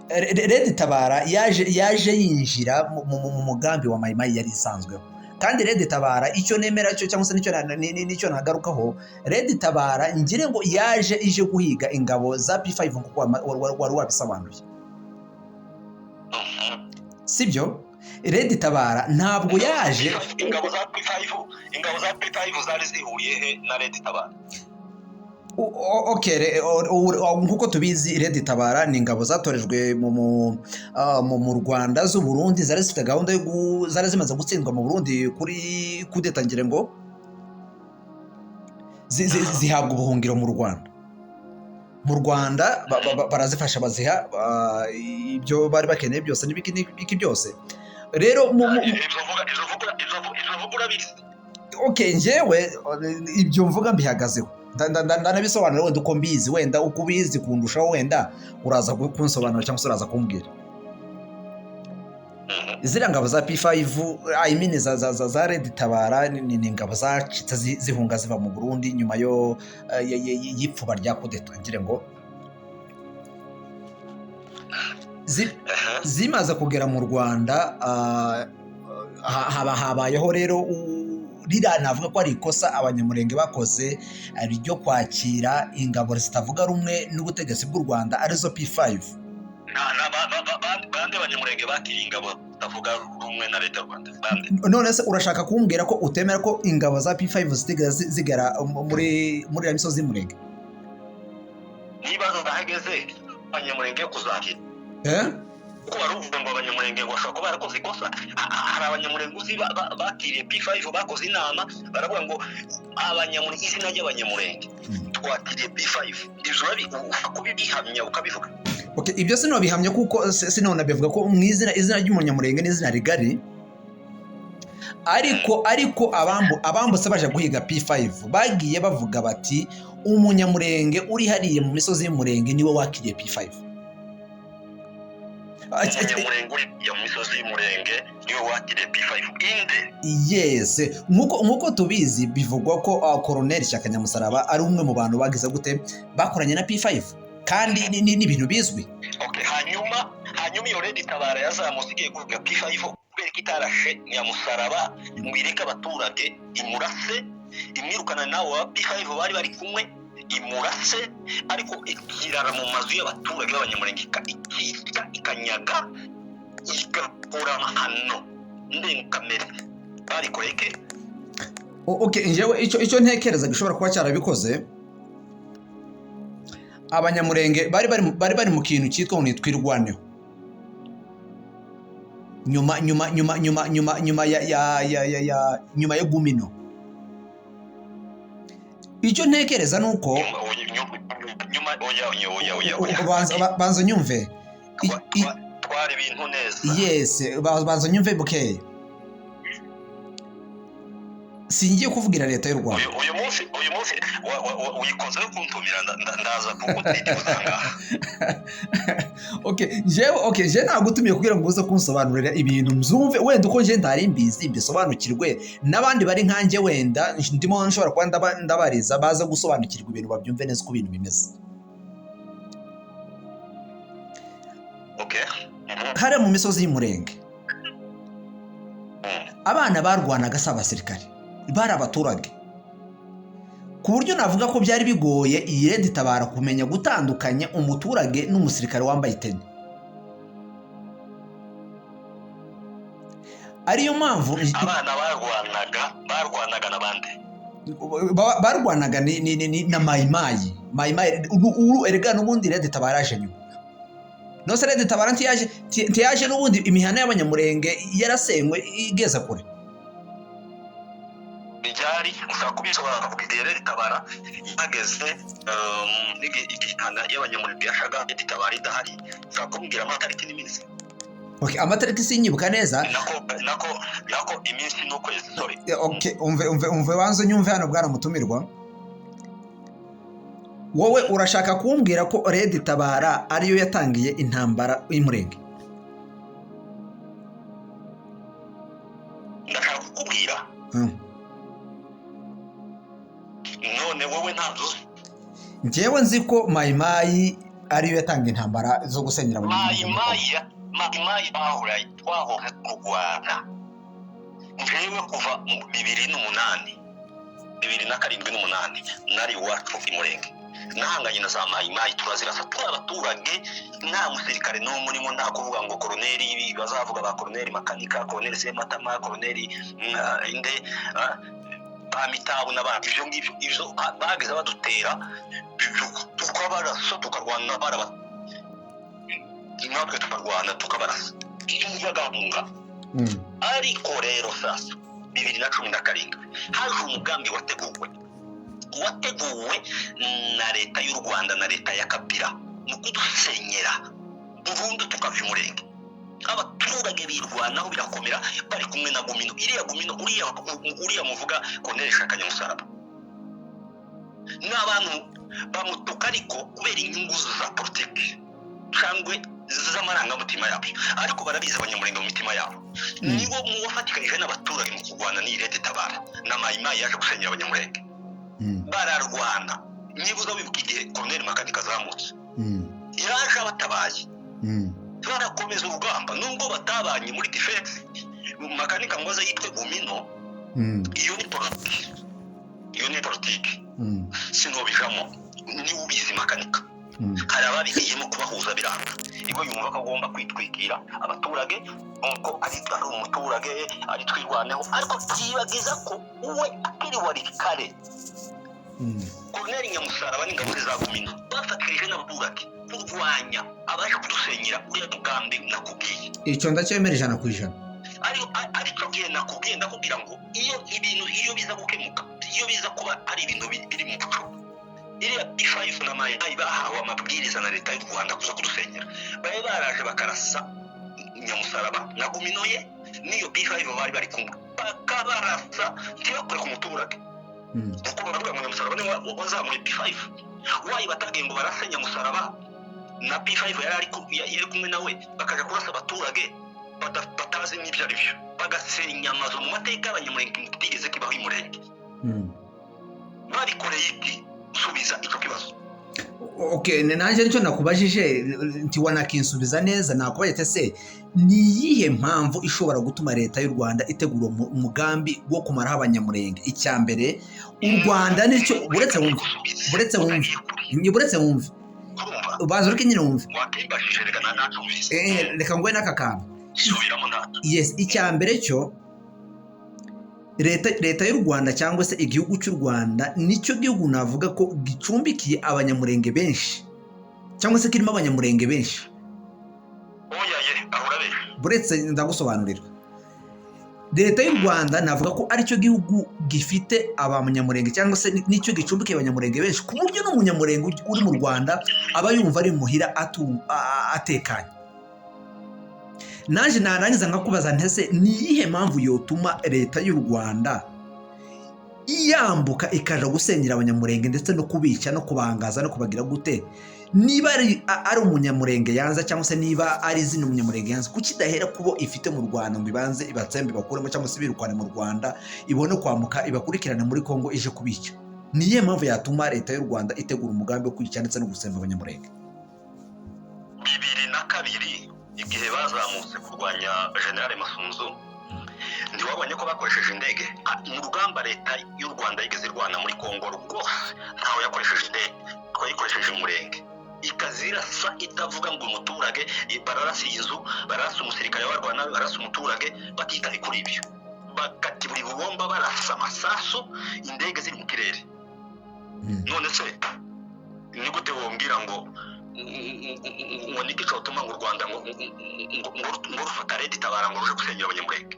RED Tabara yaje yinjira mu mugambi wa Mayimayi yari isanzweho, kandi RED Tabara, icyo nemera cyo cyangwa se nicyo nagarukaho, RED Tabara ngire ngo yaje ije guhiga ingabo za P5 nkuko wari wabisobanuye, sibyo? RED Tabara ntabwo yaje Ingabo za P5 zari zihuriye he na RED Tabara? Okay, nkuko tubizi, RED Tabara ni ingabo zatorejwe mu Rwanda z'u Burundi, zari zifite gahunda yo zari zimaze gutsindwa mu Burundi kuri kudeta, ngire ngo zihabwa ubuhungiro mu Rwanda. Mu Rwanda barazifasha, baziha ibyo bari bakeneye byose n'ibiki n'ibiki byose. Rero Ibyo uvuga urabizi? Okay, njyewe ibyo mvuga mbihagazeho. Ndanabisobanura wenda uko mbizi, wenda uko ubizi kundushaho, wenda uraza kunsobanura cyangwa se uraza kumbwira. Ziriya ngabo za P5, I mean za Red Tabara, ni ingabo zacitse zihunga ziva mu Burundi nyuma yo y'ipfuba rya kudeta, ngire ngo zimaze kugera mu Rwanda, haba habayeho rero ririya navuga ko ari ikosa Abanyamurenge bakoze, ryo kwakira ingabo zitavuga rumwe n'ubutegetsi bw'u Rwanda, arizo P5. Bande Abanyamurenge bakiriye ingabo batavuga rumwe na leta y'u Rwanda? Bande? None se urashaka kumbwira ko utemera ko ingabo za P5 zitigeze zigera muri ya misozi y'Umurenge? Niba zahageze, Abanyamurenge kuzakira Eh? kuko wari uvuga ngo Abanyamurenge ngo bashobora kuba barakoze ikosa. Hari Abanyamurenge uzi bakiriye P5, bakoze inama baravuga ngo Abanyamurenge, izina ry'Abanyamurenge, twakiriye P5? Ibyo ushobora kubihamya ukabivuga? Okay, ibyo sinobihamya kuko sinonabivuga ko mu izina ry'umunyamurenge ni izina rigari, ariko abambutse baje guhiga P5 bagiye bavuga bati umunyamurenge uri hariya mu misozi y'umurenge niwe wakiriye P5. Umunyamurenge uri mu misozi y'umurenge niwe wakiriye P5 inde? Yes, nkuko tubizi bivugwa ko Colonel Shyaka Nyamusaraba ari umwe mu bantu bagize gute bakoranye na P5, kandi ni ibintu bizwi. Okay, hanyuma iyo Red Tabara yazamutse igiye guhiga P5, kubera ko itarashe Nyamusaraba ngo ireke abaturage, imurase imwirukana nawe wa P5 bari bari kumwe, imurase, ariko ikirara mu mazu y'abaturage b'abanyamurenge, ikica, ikanyaga, igakora amahano ndengakamere, babikoreye ke? Okay, njyewe icyo ntekereza gishobora kuba cyarabikoze, abanyamurenge bari mu kintu cyitwa ngo ni Twirwaneho nyuma nyuma nyuma nyuma nyuma nyuma ya ya ya ya ya nyuma ya Gumino. Icyo ntekereza ni uko Nyuma, oya oya oya oya oya. Banza nyumve. Twara ibintu neza. Yes, banza nyumve bukeye, singiye kuvugira leta y'u Rwanda. Uyu munsi wikoze kuntumira, ndaza kugutitiza ngaha. Okay, jewe, okay, je nagutumiye kugira ngo uze kunsobanurira ibintu mzumve, wenda uko nje ntari mbizi mbisobanukirwe, n'abandi bari nkanjye wenda ndimo nshobora kuba ndabariza baza gusobanukirwa ibintu, babyumve neza uko ibintu bimeze. Okay. Hariya mu misozi y'umurenge abana barwanaga si abasirikare, bari abaturage, ku buryo navuga ko byari bigoye iyi Red Tabara kumenya gutandukanya umuturage n'umusirikare wambaye iteni. Ariyo mpamvu abana barwanaga n'abandi barwanaga na mayimayi. Mayimayi erega n'ubundi Red Tabara yaje nyuma. Nose Red Tabara ntiyaje n'ubundi imihana y'abanyamurenge yarasenywe igeze kure. Byari ushaka kubisobanura kugira Red Tabara yageze igihana y'abanyamurenge yashaga Red Tabara idahari, ushaka kumbwira amatariki n'iminsi? Okay, amatariki sinyibuka neza. Nako iminsi n'ukwezi, sorry. Okay, umve wanze nyumve hano bwana mutumirwa. Wowe urashaka kumbwira ko Red Tabara ariyo yatangiye intambara y'umurenge? Ndashaka kukubwira. None wowe ntabwo uzi? Njyewe nzi ko Mayimayi ariyo yatangiye intambara zo gusenyera abanyamurenge. Mayimayi twahora kurwana. Njyewe kuva mu 2008, 2007 n'umunani, nari iwacu i Murenge. Nahanganye na za Mayimayi, turazirasa turi abaturage, nta musirikare n'umwe urimo, nta kuvuga ngo koroneri, bazavuga ba koroneri Makanika, koroneri Sematama, koroneri inde, ba Mitabu n'abandi, ibyo ngibyo, ibyo bageze badutera, tukabarasa, tukarwana, natwe tukarwana, tukabarasa, bagahunga. Ariko rero sasa 2017 haje umugambi wateguwe na leta y'u Rwanda na leta ya Kabila mu kudusenyera burundu tukava umurenge. Abaturage birwanaho birakomera, bari kumwe na Gumino. Iriya Gumino, uriya muvuga Colonel Shyaka Nyamusaraba, n'abantu bamutuka ariko kubera inyungu za politiki cyangwa z'amarangamutima yabo, ariko barabizi abanyamurenge mu mitima yabo. Nibo muwafatikanyije n'abaturage mu kurwana n'iyi Red Tabara na Mayimayi yaje gusenyera abanyamurenge. Bararwana. Niba uza wibuka igihe Colonel Makanika azamutse, yaje abatabaye, barakomeza urugamba nubwo batabanye muri defense. Makanika ngo aze yitwe Gumino, iyo ni politiki, iyo ni politiki, sinobijamo, niwe ubizi Makanika. Hari ababigiyemo kubahuza biranga, ibo yumva ko agomba kwitwikira abaturage nkuko ari umuturage ari Twirwaneho, ariko byibagiza ko we akiri wari kare. Colonel Nyamusaraba n'ingabo ze za Gumino bafatirije n'abaturage kurwanya abaje kudusenyera uriya mugambi nakubwiye. Icyo ndacyemera 100%. Ariko gihe nakubwiye, ndakubwira ngo iyo ibintu iyo biza gukemuka, iyo biza kuba ari ibintu biri mu muco, Iriya P5 na Mayi bahawe amabwiriza na leta y'u Rwanda kuza kudusenyera. Bari baraje bakarasa Nyamusaraba na Gumino ye n'iyo P5 bari bari kumwe, bakabarasa ntibakore ku muturage, kuko baravuga ngo Nyamusaraba niwe wazamuye P5. Wayi batagiye ngo barase Nyamusaraba na P5 yari kumwe nawe, bakaja kurasa abaturage batazi n'ibyo ari byo, bagasenya amazu. Mu mateka y'Abanyamurenge bitigeze kibaho imurenge. Babikoreye iki? Subiza icyo kibazo. Okay, nanjye nicyo nakubajije, ntiwanakinsubiza neza. Nakubajije se ni iyihe mpamvu ishobora gutuma leta y'u Rwanda itegura umugambi wo kumaraho Abanyamurenge? Icya mbere, u Rwanda nicyo, buretse wumve, buretse wumve, buretse wumve. Urumva? Ubanza ureke nyine wumve. Wakimbajije, reka nacumvise. Reka nguhe n'aka kantu. Subiramo ntacyo. Yes, icya mbere cyo, leta y'u Rwanda cyangwa se igihugu cy'u Rwanda nicyo gihugu navuga ko gicumbikiye Abanyamurenge benshi, cyangwa se kirimo Abanyamurenge benshi. Oya ye, aho urabeshya. Buretse ndagusobanurira. Leta y'u Rwanda navuga ko aricyo gihugu gifite Abanyamurenge, cyangwa se nicyo gicumbikiye Abanyamurenge benshi, ku buryo n'Umunyamurenge uri mu Rwanda aba yumva ari muhira, atekanye. Naje narangiza nkakubaza ntese ni iyihe mpamvu yotuma leta y'u Rwanda yambuka ikaja gusenyera Abanyamurenge, ndetse no kubica no kubangaza no kubagira gute, niba ari Umunyamurenge yanza, cyangwa se niba ari izina Umunyamurenge yanza, kuki idahera kubo ifite mu Rwanda ngo ibanze ibatsembe, bakuremo cyangwa se birukane mu Rwanda, ibone kwambuka ibakurikirane muri Kongo ije kubica? Ni iyihe mpamvu yatuma leta y'u Rwanda itegura umugambi wo kwica ndetse no gusemba Abanyamurenge? 2002, igihe bazamutse kurwanya General Masunzu, ntiwabonye ko bakoresheje indege? Mu rugamba leta y'u Rwanda yigeze irwana muri Kongo rwose, ntawe yakoresheje indege, twayikoresheje umurenge, ikazirasa itavuga ngo umuturage. Bararasa iyi nzu, bararasa umusirikare warwana, bararasa umuturage, batitaye kuri ibyo, bakati buri bubomba, barasa amasasu indege ziri mu kirere. None se ni gute wombwira ngo niki cyotuma ngo u Rwanda ngo rufata leta itabara ngo ruje gusenyera Abanyamurenge?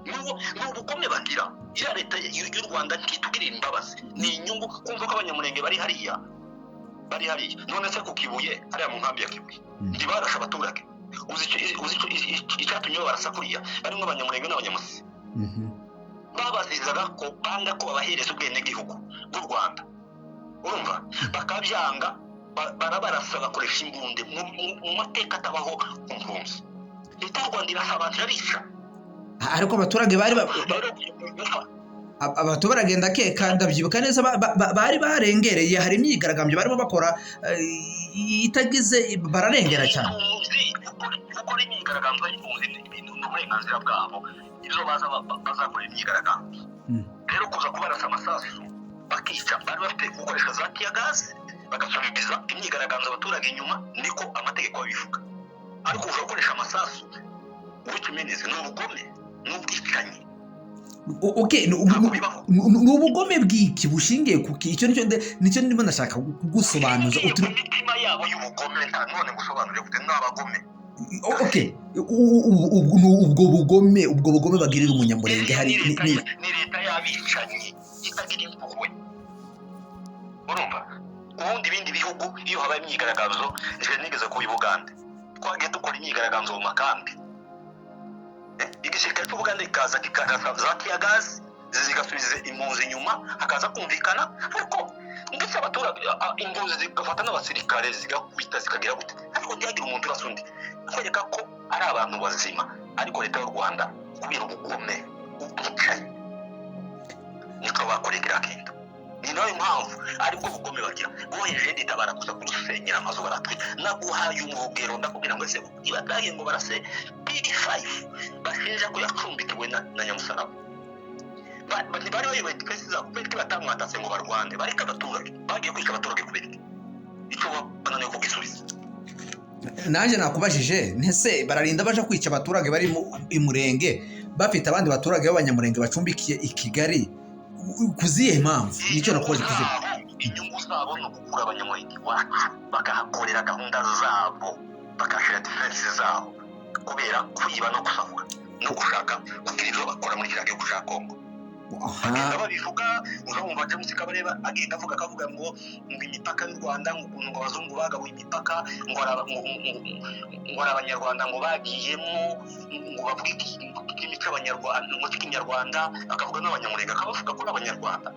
Ni ubugome bagira. Iriya leta y'u Rwanda ntitugirira imbabazi, ni inyungu kumva ko Abanyamurenge bari hariya, bari hariya. None se ku Kibuye, hariya mu nkambi ya Kibuye, ntibarashe abaturage? Uzi icyatumye barasa kuriya? Barimo Abanyamurenge n'Abanyamusi. Babazizaga ko banga ko babahereza ubwenegihugu bw'u Rwanda, urumva, bakabyanga, barabarasa, bakoresha imbunde mu mateka atabaho ku mpunzi. Leta y'u Rwanda irasa abantu, irabica. Ariko abaturage bari Rero abaturage baragenda keka, ndabyibuka neza, bari barengereye, hari imyigaragambyo barimo bakora, itagize, bararengera cyane. Impunzi gukora imyigaragambyo y'impunzi ni uburenganzira bwabo, ibyo baza bazakora imyigaragambyo. Rero kuza kubarasa amasasu bakica, bari bafite gukoresha za tear gas bagasubiza imyigaragambyo abaturage inyuma, niko amategeko abivuga. Ariko ushobora gukoresha amasasu, which means ni ubugome, ni ubwicanyi. Okay, Ntabwo bibaho. ni ubugome bw'iki bushingiye ku ki? Icyo nicyo ndimo ndashaka kugusobanuza. Ku mitima yabo y'ubugome, nta none ngusobanurire gute? Ni abagome. Okay, ubwo bugome bagirira Umunyamurenge hari Ni leta ni leta y'abicanyi itagira impuhwe, urumva? Ubundi ibindi bihugu iyo habaye imyigaragambyo, je nigeze kuba i Bugande, twagiye dukora imyigaragambyo mu makambi. Igisirikare cy'Ubugande kikaza kikarasa za tear gas, zigasubiza impunzi inyuma, hakaza kumvikana. Ariko ndetse abaturage, impunzi zigafata n'abasirikare, zigakubita, zikagira gute, ariko ntihagire umuntu urasa undi, kwereka ko ari abantu bazima. Ariko leta y'u Rwanda, kubera ubugome, ubwicanyi, niko bakoreye kiriya kintu. Ni nayo mpamvu aribwo bugome bagira. Bohereje itabara kuza kudusenyera amazu, baratwika. Naguhaye umurugero, ndakubwira ngo ese ibagaye ngo barase P5 bashinja ko yacumbikiwe na Nyamusaraba? Ntibari bayoboye twese zabo? Kubera iki batamwatatse ngo barwane, bareke abaturage? Bagiye kwica abaturage kubera iki? Icyo bananiwe kugisubiza. Nanjye nakubajije ntese bararinda baja kwica abaturage bari mu i Murenge, bafite abandi baturage b'Abanyamurenge bacumbikiye i Kigali, ku zihe mpamvu? Nicyo nakubajije, kuzihe Zabo, inyungu zabo ni ugukura Abanyamurenge iwacu, bakahakorera gahunda zabo, bakahashyira defense zabo, kubera kwiba no gusahura no gushaka kugira ibyo bakora muri kiriya gihugu cya Kongo. Bagenda babivuga. Uzamwumva James Kabareba agenda avuga, akavuga ngo imipaka y'u Rwanda, ngo ukuntu ngo abazungu bagabuye imipaka, ngo hari Abanyarwanda ngo bagiyemo, ngo bavuge ikirimi cy'Abanyarwanda, ngo cy'Ikinyarwanda, akavuga n'Abanyamurenge, akabavuga ko ari Abanyarwanda,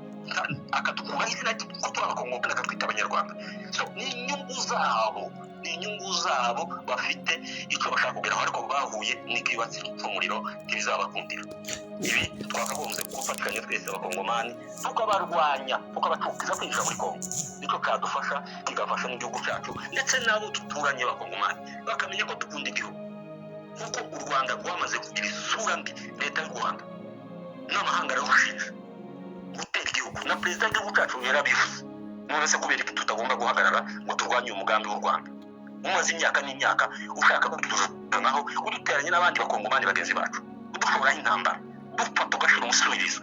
akatukuraho izina ko turi Abakongomani, akatwita Abanyarwanda. So ni inyungu zabo, ni inyungu zabo, bafite icyo bashaka kugeraho, ariko bahuye n'ikibatsi cy'umuriro, ntibizabakundira. Ibi twakagombye gufatikanya twese Abakongomani, tukabarwanya, tukabacukiza kwinjira muri Kongo. Nicyo cyadufasha, kigafasha n'igihugu cyacu, ndetse n'abo duturanye b'Abakongomani bakamenya ko dukunda igihugu, kuko u Rwanda rwamaze kugira isura mbi. Leta y'u Rwanda n'amahanga ararushinja gutera igihugu, na perezida w'igihugu cyacu yarabivuze. None se kubera iki tutagomba guhagarara ngo turwanye uyu mugambi w'u Rwanda umaze imyaka n'imyaka ushaka kutuzanaho, uduteranye n'abandi Bakongomani bagenzi bacu, udushoraho intambara, dupfa tugashira umusubirizo?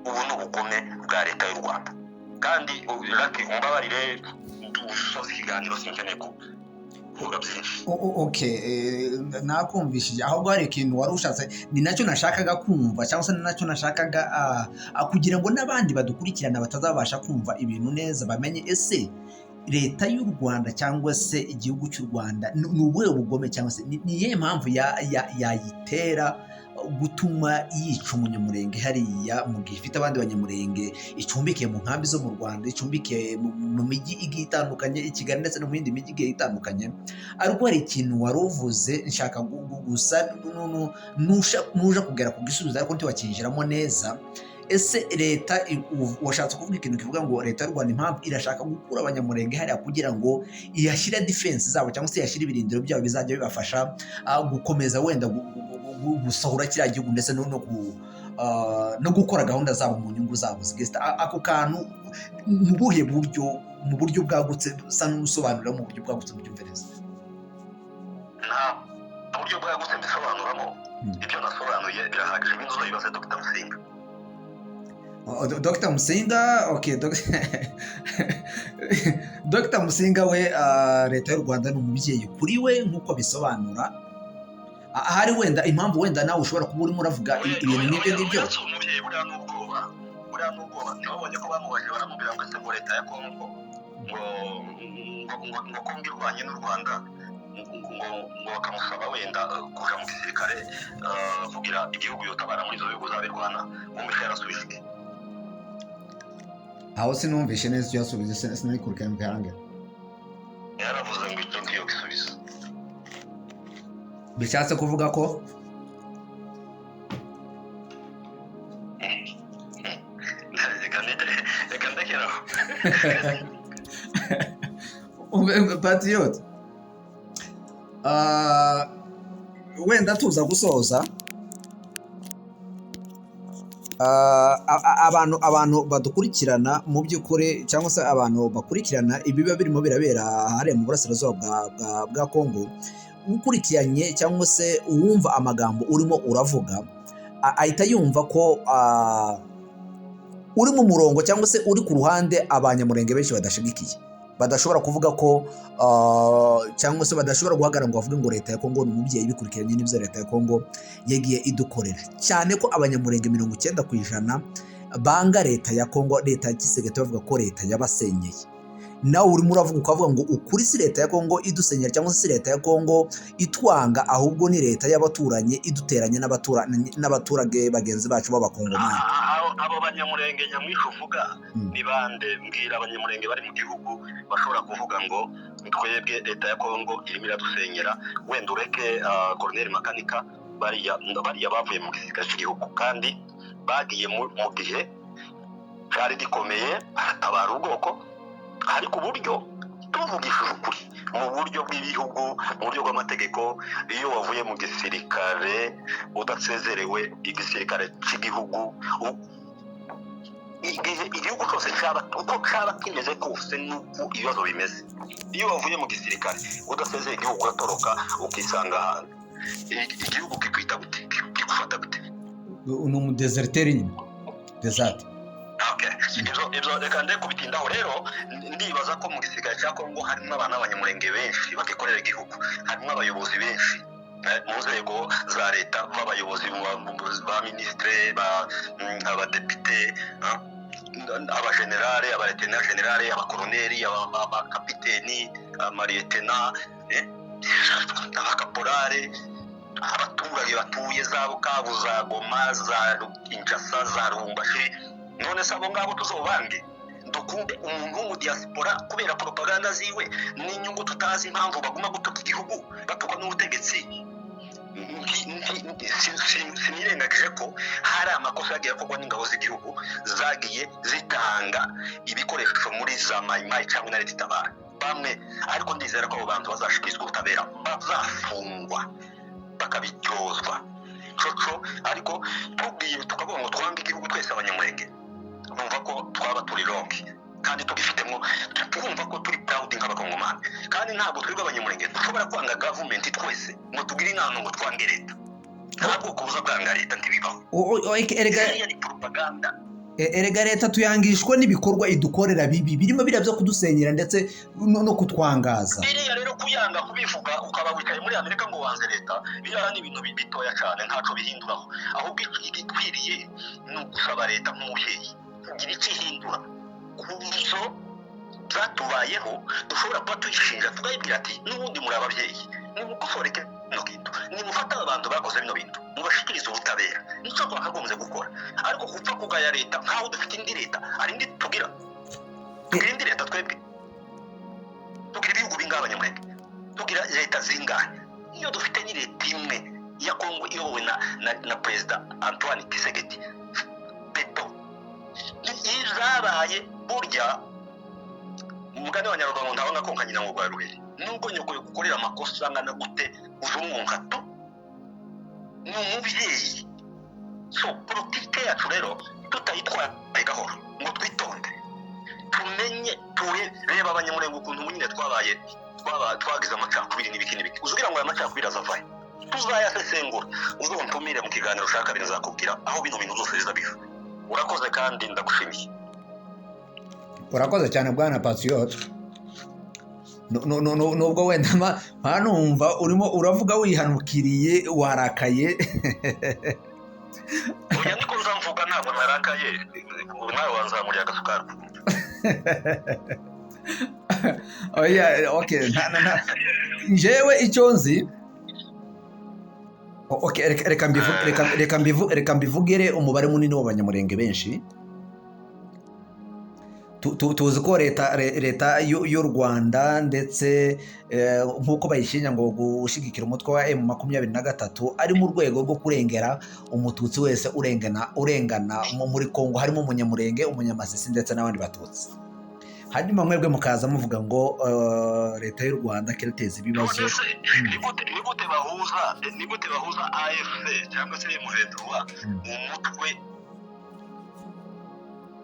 Ubu ni ubugome bwa leta y'u Rwanda. Kandi Lucky, umbabarire dusoza ikiganiro, sinkeneye kuvuga byinshi. Okay, nakumvishije. Ahubwo hari ikintu wari ushatse, ni nacyo nashakaga kumva, cyangwa se ni nacyo nashakaga kugira ngo n'abandi badukurikirana batazabasha kumva ibintu neza bamenye: ese leta y'u Rwanda cyangwa se igihugu cy'u Rwanda ni ubuhe bugome, cyangwa se ni iyihe mpamvu yayitera gutuma yica Umunyamurenge hariya, mu gihe ifite abandi Banyamurenge icumbikiye mu nkambi zo mu Rwanda, icumbikiye mu mijyi igiye itandukanye, i Kigali ndetse no mu yindi mijyi igiye itandukanye? Ariko hari ikintu wari uvuze nshaka gusa nuja kugera ku gisubizo, ariko ntiwakinjiramo neza. Ese leta washatse kuvuga ikintu kivuga ngo leta y'u Rwanda impamvu irashaka gukura Abanyamurenge hariya kugira ngo ihashyire defense zabo, cyangwa se ihashyire ibirindiro byabo bizajya bibafasha gukomeza wenda gusohora kiriya gihugu, ndetse no gukora gahunda zabo mu nyungu zabo zigiye ako kantu mu buhe buryo, mu buryo bwagutse, usa n'usobanura mu buryo bwagutse mu byumve neza? Nta buryo bwagutse mbisobanuramo. Ibyo nasobanuye birahagije, ibindi uzabibaze Dr Musinga. Oh, Dr Musinga, okay. Dr Musinga we, leta y'u Rwanda ni umubyeyi kuri we nk'uko bisobanura. Ahari wenda impamvu wenda nawe ushobora kuba urimo uravuga ibintu nk'ibyo ngibyo. Oya, si umubyeyi, buriya ni ubwoba, buriya ni ubwoba. Ntibabonye ko bamubajije, baramubwira ngo ese ngo leta ya Kongo ngo Kongo irwanye n'u Rwanda, ngo bakamusaba wenda kuja mu gisirikare, kugira igihugu yotabara muri izo bihugu zabirwana, wumvishe yarasubije iki? Aho sinumvishe neza icyo yasubije, sinabikurikiranye mu karange. Yaravuze ngo icyo ngiyo gisubizo. Bishatse kuvuga ko Reka ndekeraho. Patriote, wenda tuza gusoza, abantu badukurikirana mu by'ukuri, cyangwa se abantu bakurikirana ibiba birimo birabera hariya mu burasirazuba bwa Kongo, ukurikiranye cyangwa se uwumva amagambo urimo uravuga, ahita yumva ko uri mu murongo cyangwa se uri ku ruhande Abanyamurenge benshi badashigikiye, badashobora kuvuga ko cyangwa se badashobora guhagarara ngo bavuge ngo leta ya Kongo ni umubyeyi, bikurikiranye n'ibyo leta ya Kongo yagiye idukorera, cyane ko Abanyamurenge 90% banga leta ya Kongo, leta ya Tshisekedi, bavuga ko leta yabasenyeye. Nawe urimo uravuga, ukavuga ngo ukuri si leta ya Kongo idusenyera, cyangwa se si leta ya Kongo itwanga, ahubwo ni leta y'abaturanyi iduteranya n'abaturage bagenzi bacu b'Abakongomani. Abo Banyamurenge nyamwinshi uvuga ni bande? Mbwira Abanyamurenge bari mu gihugu bashobora kuvuga ngo twebwe leta ya Kongo irimo iradusenyera. Wenda ureke Colonel Makanika, bariya bavuye mu gisirikare cy'igihugu kandi bagiye mu gihe cyari gikomeye, baratabara ubwoko. Ariko uburyo tuvugishije ukuri, mu buryo bw'ibihugu, mu buryo bw'amategeko, iyo wavuye mu gisirikare udasezerewe igisirikare cy'igihugu, igihe igihugu cyose cyaba uko cyaba kimeze kose, nuko ibibazo bimeze, iyo wavuye mu gisirikare udasezeye igihugu, ugatoroka ukisanga ahantu, igihugu kikwita gute? Kigufata gute? Ni umudéserteur nyine, déserteur. Okay. Ibyo reka nde kubitindaho. Rero ndibaza ko mu gisirikare cya Kongo harimo abana b'Abanyamurenge benshi bakikorera igihugu, harimo abayobozi benshi. Mu nzego za leta, b'abayobozi, ba minisitire, abadepite, abajenerale, abaretena generale, abakoroneri, abakapiteni, amariyetena, abakaporale, abaturage batuye za Bukavu, za Goma, za Kinshasa, za Lubumbashi. None se abo ngabo tuzobange, dukunde umuntu w'umudiyasipora kubera propaganda ziwe n'inyungu tutazi impamvu baguma gutuka igihugu, batuka n'ubutegetsi? Sinirengagije ko hari amakosa yagiye akorwa n'ingabo z'igihugu zagiye zitanga ibikoresho muri za Mayimayi cyangwa na Leta Itabara bamwe, ariko ndizera ko abo bantu bazashikirizwa ubutabera, bazafungwa, bakabiryozwa coco. Ariko tubwiye tukavuga ngo twange igihugu twese Abanyamurenge, numva ko twaba turi wrong, kandi tugifitemo, twumva ko turi proud nk'Abakongomani. Kandi ntabwo twebwe Abanyamurenge dushobora kwanga gavumenti twese ngo tugire inama ngo twange leta. Nta bwoko buza bwanga leta, ntibibaho. Erega Iriya ni propaganda. Erega leta tuyangishwa n'ibikorwa idukorera bibi, birimo biriya byo kudusenyera ndetse no kutwangaza. Biriya rero kuyanga, kubivuga ukaba wicaye muri Amerika ngo wanze leta, biriya ni ibintu bitoya cyane, ntacyo bihinduraho. Ahubwo igikwiriye ni ugusaba leta nk'umubyeyi kugira icyo ihindura ku byo byatubayeho. Dushobora kuba tuyishinja, tukayibwira ati: "N'ubundi muri ababyeyi, nimukosore kino kintu, nimufate aba bantu bakoze bino bintu, mubashikirize ubutabera." Nicyo twakagombye gukora. Ariko gupfa kugaya leta nk'aho dufite indi leta, hari indi tugira? Tugira indi leta twebwe? Tugira ibihugu bingahe Abanyamurenge? Tugira leta zingahe? Iyo dufite ni leta imwe ya Kongo iyobowe na Perezida Antoine Tshisekedi Beto. Izabaye burya umugani w'Abanyarwanda ngo ntabona konka nyina ngo rwa ruheri. Nubwo nyoko gukorera amakosa angana gute, uje umwonka tu, ni umubyeyi. So politike yacu rero tutayitwaye gahoro ngo twitonde, tumenye, reba Abanyamurenge ukuntu nyine twabaye twagize amacakubiri n'ibiki n'ibiki. Uzugira ngo aya macakubiri azavahe? Tuzayasesengura. Uzontumire mu kiganiro ushaka, nzakubwira aho bino bintu byose biza biva. Urakoze kandi ndagushimiye. Urakoze cyane, bwana Patriote. Nubwo wenda mpa numva urimo uravuga wihanukiriye, warakaye. Oya, niko nzamvuga, ntabwo narakaye. Nawe wanzamuriye agasukari. Oya, okay, njyewe icyo nzi, okay, reka mbivugire umubare munini w'Abanyamurenge benshi. Tuzi ko leta y'u Rwanda ndetse nk'uko bayishinja ngo gushyigikira umutwe wa M23 ari mu rwego rwo kurengera Umututsi wese urengana muri Kongo, harimo Umunyamurenge, Umunyamasisi ndetse n'abandi Batutsi. Hanyuma mwebwe mukaza muvuga ngo leta y'u Rwanda kirateza ibibazo. None se ni gute bahuza AFC cyangwa se M23, umutwe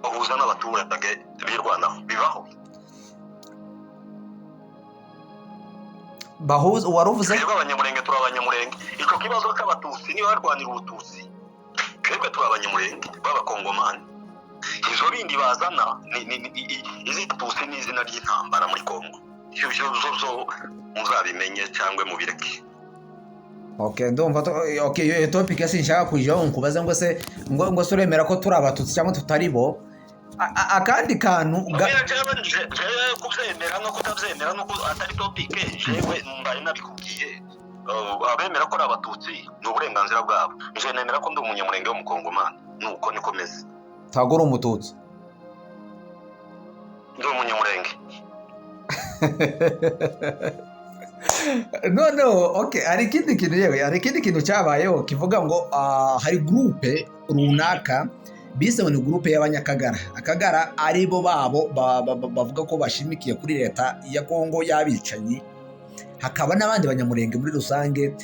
bahuza n'abaturage birwanaho? Bibaho? Bahuza waruvuze? Twebwe Abanyamurenge turi Abanyamurenge. Icyo kibazo cy'Abatutsi, niba barwanira Ubututsi, twebwe turi Abanyamurenge b'Abakongomani. Izo bindi bazana izi Tutsi ni izina ry'intambara muri Kongo. Ibyo zo muzabimenye cyangwa mubireke. Okay, ndumva okay, iyo topic sinshaka kujaho nkubaze ngo se ngo se uremera ko turi Abatutsi cyangwa tutari bo? Akandi kantu Oya, jewe kubyemera no kutabyemera nuko atari topic. Jewe mbaye nabikubwiye. Abemera ko ari Abatutsi ni uburenganzira bwabo. Nje nemera ko ndi Umunyamurenge w'Umukongomani, nuko niko meze. Ntabwo uri Umututsi? Ndi Umunyamurenge. Noneho okay, hari ikindi kintu, yewe, hari ikindi kintu cyabayeho kivuga ngo hari groupe runaka bise ngo ni groupe y'Abanyakagara, Akagara, ari bo babo bavuga ko bashimikiye kuri leta ya Kongo y'abicanyi, hakaba n'abandi Banyamurenge muri rusange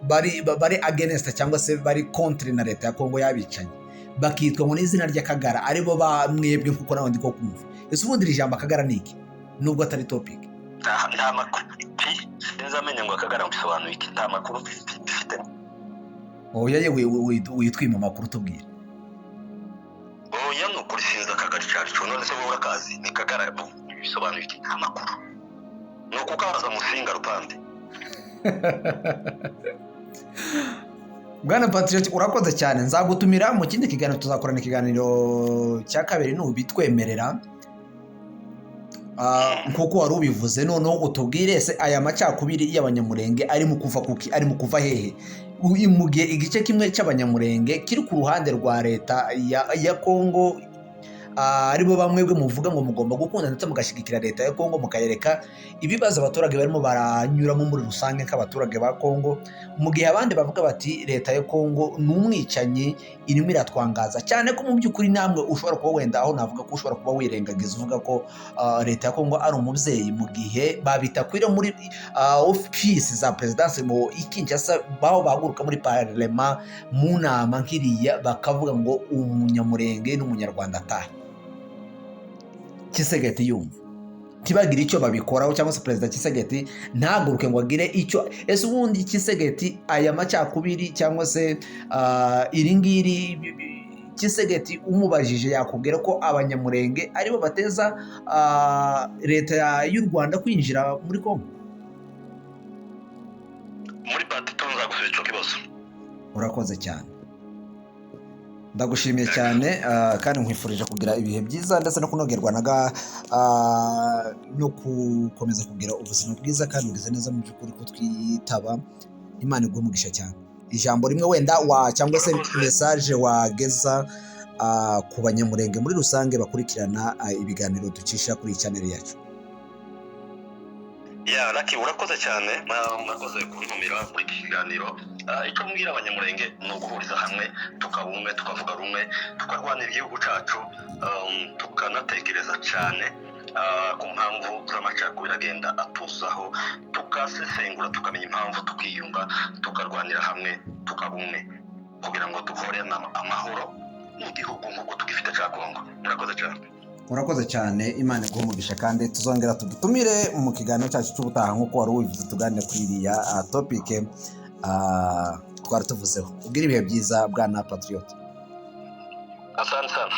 bari against cyangwa se bari contre na leta ya Kongo y'abicanyi, bakitwa ngo n'izina ry'Akagara, aribo ba mwebwe nkuko nawe ndi ko kumva. Ese ubundi iri jambo Akagara ni iki, nubwo atari topic? Nta makuru sinzi amenya ngo Akagara bisobanuye iki. Nta makuru mfite. Oya yewe, witwima amakuru, tubwire. Oya, ni ukuri sinzi Akagara icyo ari cyo. None se wowe urakazi? Ni Kagara bisobanuye iki? Nta makuru, ni ukukabaza Musinga Rupande. Bwana Patriot, urakoze cyane. Nzagutumira mu kindi kiganiro, tuzakorana ikiganiro cya kabiri nubitwemerera. Nk'uko wari ubivuze, noneho utubwire se aya macakubiri y'Abanyamurenge ari mu kuva kuki, ari mu kuva hehe? Mu gihe igice kimwe cy'Abanyamurenge kiri ku ruhande rwa leta ya Kongo, aribo bamwe bwe muvuga ngo mugomba gukunda ndetse mugashyigikira leta ya Kongo, mukayereka ibibazo abaturage barimo baranyuramo muri rusange nk'abaturage ba Kongo, mu gihe abandi bavuga bati leta ya Kongo ni umwicanyi, irimo iratwangaza cyane, ko mu by'ukuri namwe ushobora kuba wenda aho navuga ko ushobora kuba wirengagiza uvuga ko leta ya Kongo ari umubyeyi, mu gihe babitakwira muri ofisi za perezidansi mu Kinshasa, baho bahaguruka muri parlement mu nama nk'iriya bakavuga ngo Umunyamurenge n'Umunyarwanda atahe. Tshisekedi yumva ntibagire icyo babikoraho, cyangwa se Perezida Tshisekedi ntahaguruke ngo agire icyo. Ese ubundi Tshisekedi, aya macakubiri cyangwa se iri ngiri, Tshisekedi umubajije yakubwira ko Abanyamurenge aribo bateza leta y'u Rwanda kwinjira muri Kongo? Muri part two nzagusubiza icyo kibazo. Urakoze cyane, ndagushimiye cyane, kandi nkwifurije kugira ibihe byiza ndetse no kunogerwa no gukomeza kugira ubuzima bwiza, kandi ugize neza mu by'ukuri ko twitaba. Imana iguhe umugisha cyane. Ijambo rimwe wenda wa cyangwa se Urakoze. message wageza ku Banyamurenge muri rusange bakurikirana ibiganiro ducisha kuri iyi channel yacu? Ya Lucky, urakoze cyane. Murakoze kuntumira muri iki kiganiro. Icyo mbwira Abanyamurenge ni uguhuriza hamwe, tukaba umwe, tukavuga rumwe, tukarwanira igihugu cyacu, tukanatekereza cyane ku mpamvu z'amacakubiri agenda atuzaho, tugasesengura, tukamenya impamvu, tukiyunga, tukarwanira hamwe, tukaba umwe, kugira ngo duhorane amahoro mu gihugu nk'uko tugifite cya Kongo. Murakoze cyane. Urakoze cyane, Imana iguhe umugisha, kandi tuzongera tugutumire mu kiganiro cyacu cy'ubutaha nk'uko wari ubivuze, tuganire kuri iriya topic twari tuvuzeho. Ubwire ibihe byiza, bwana Patriot. Asante sana.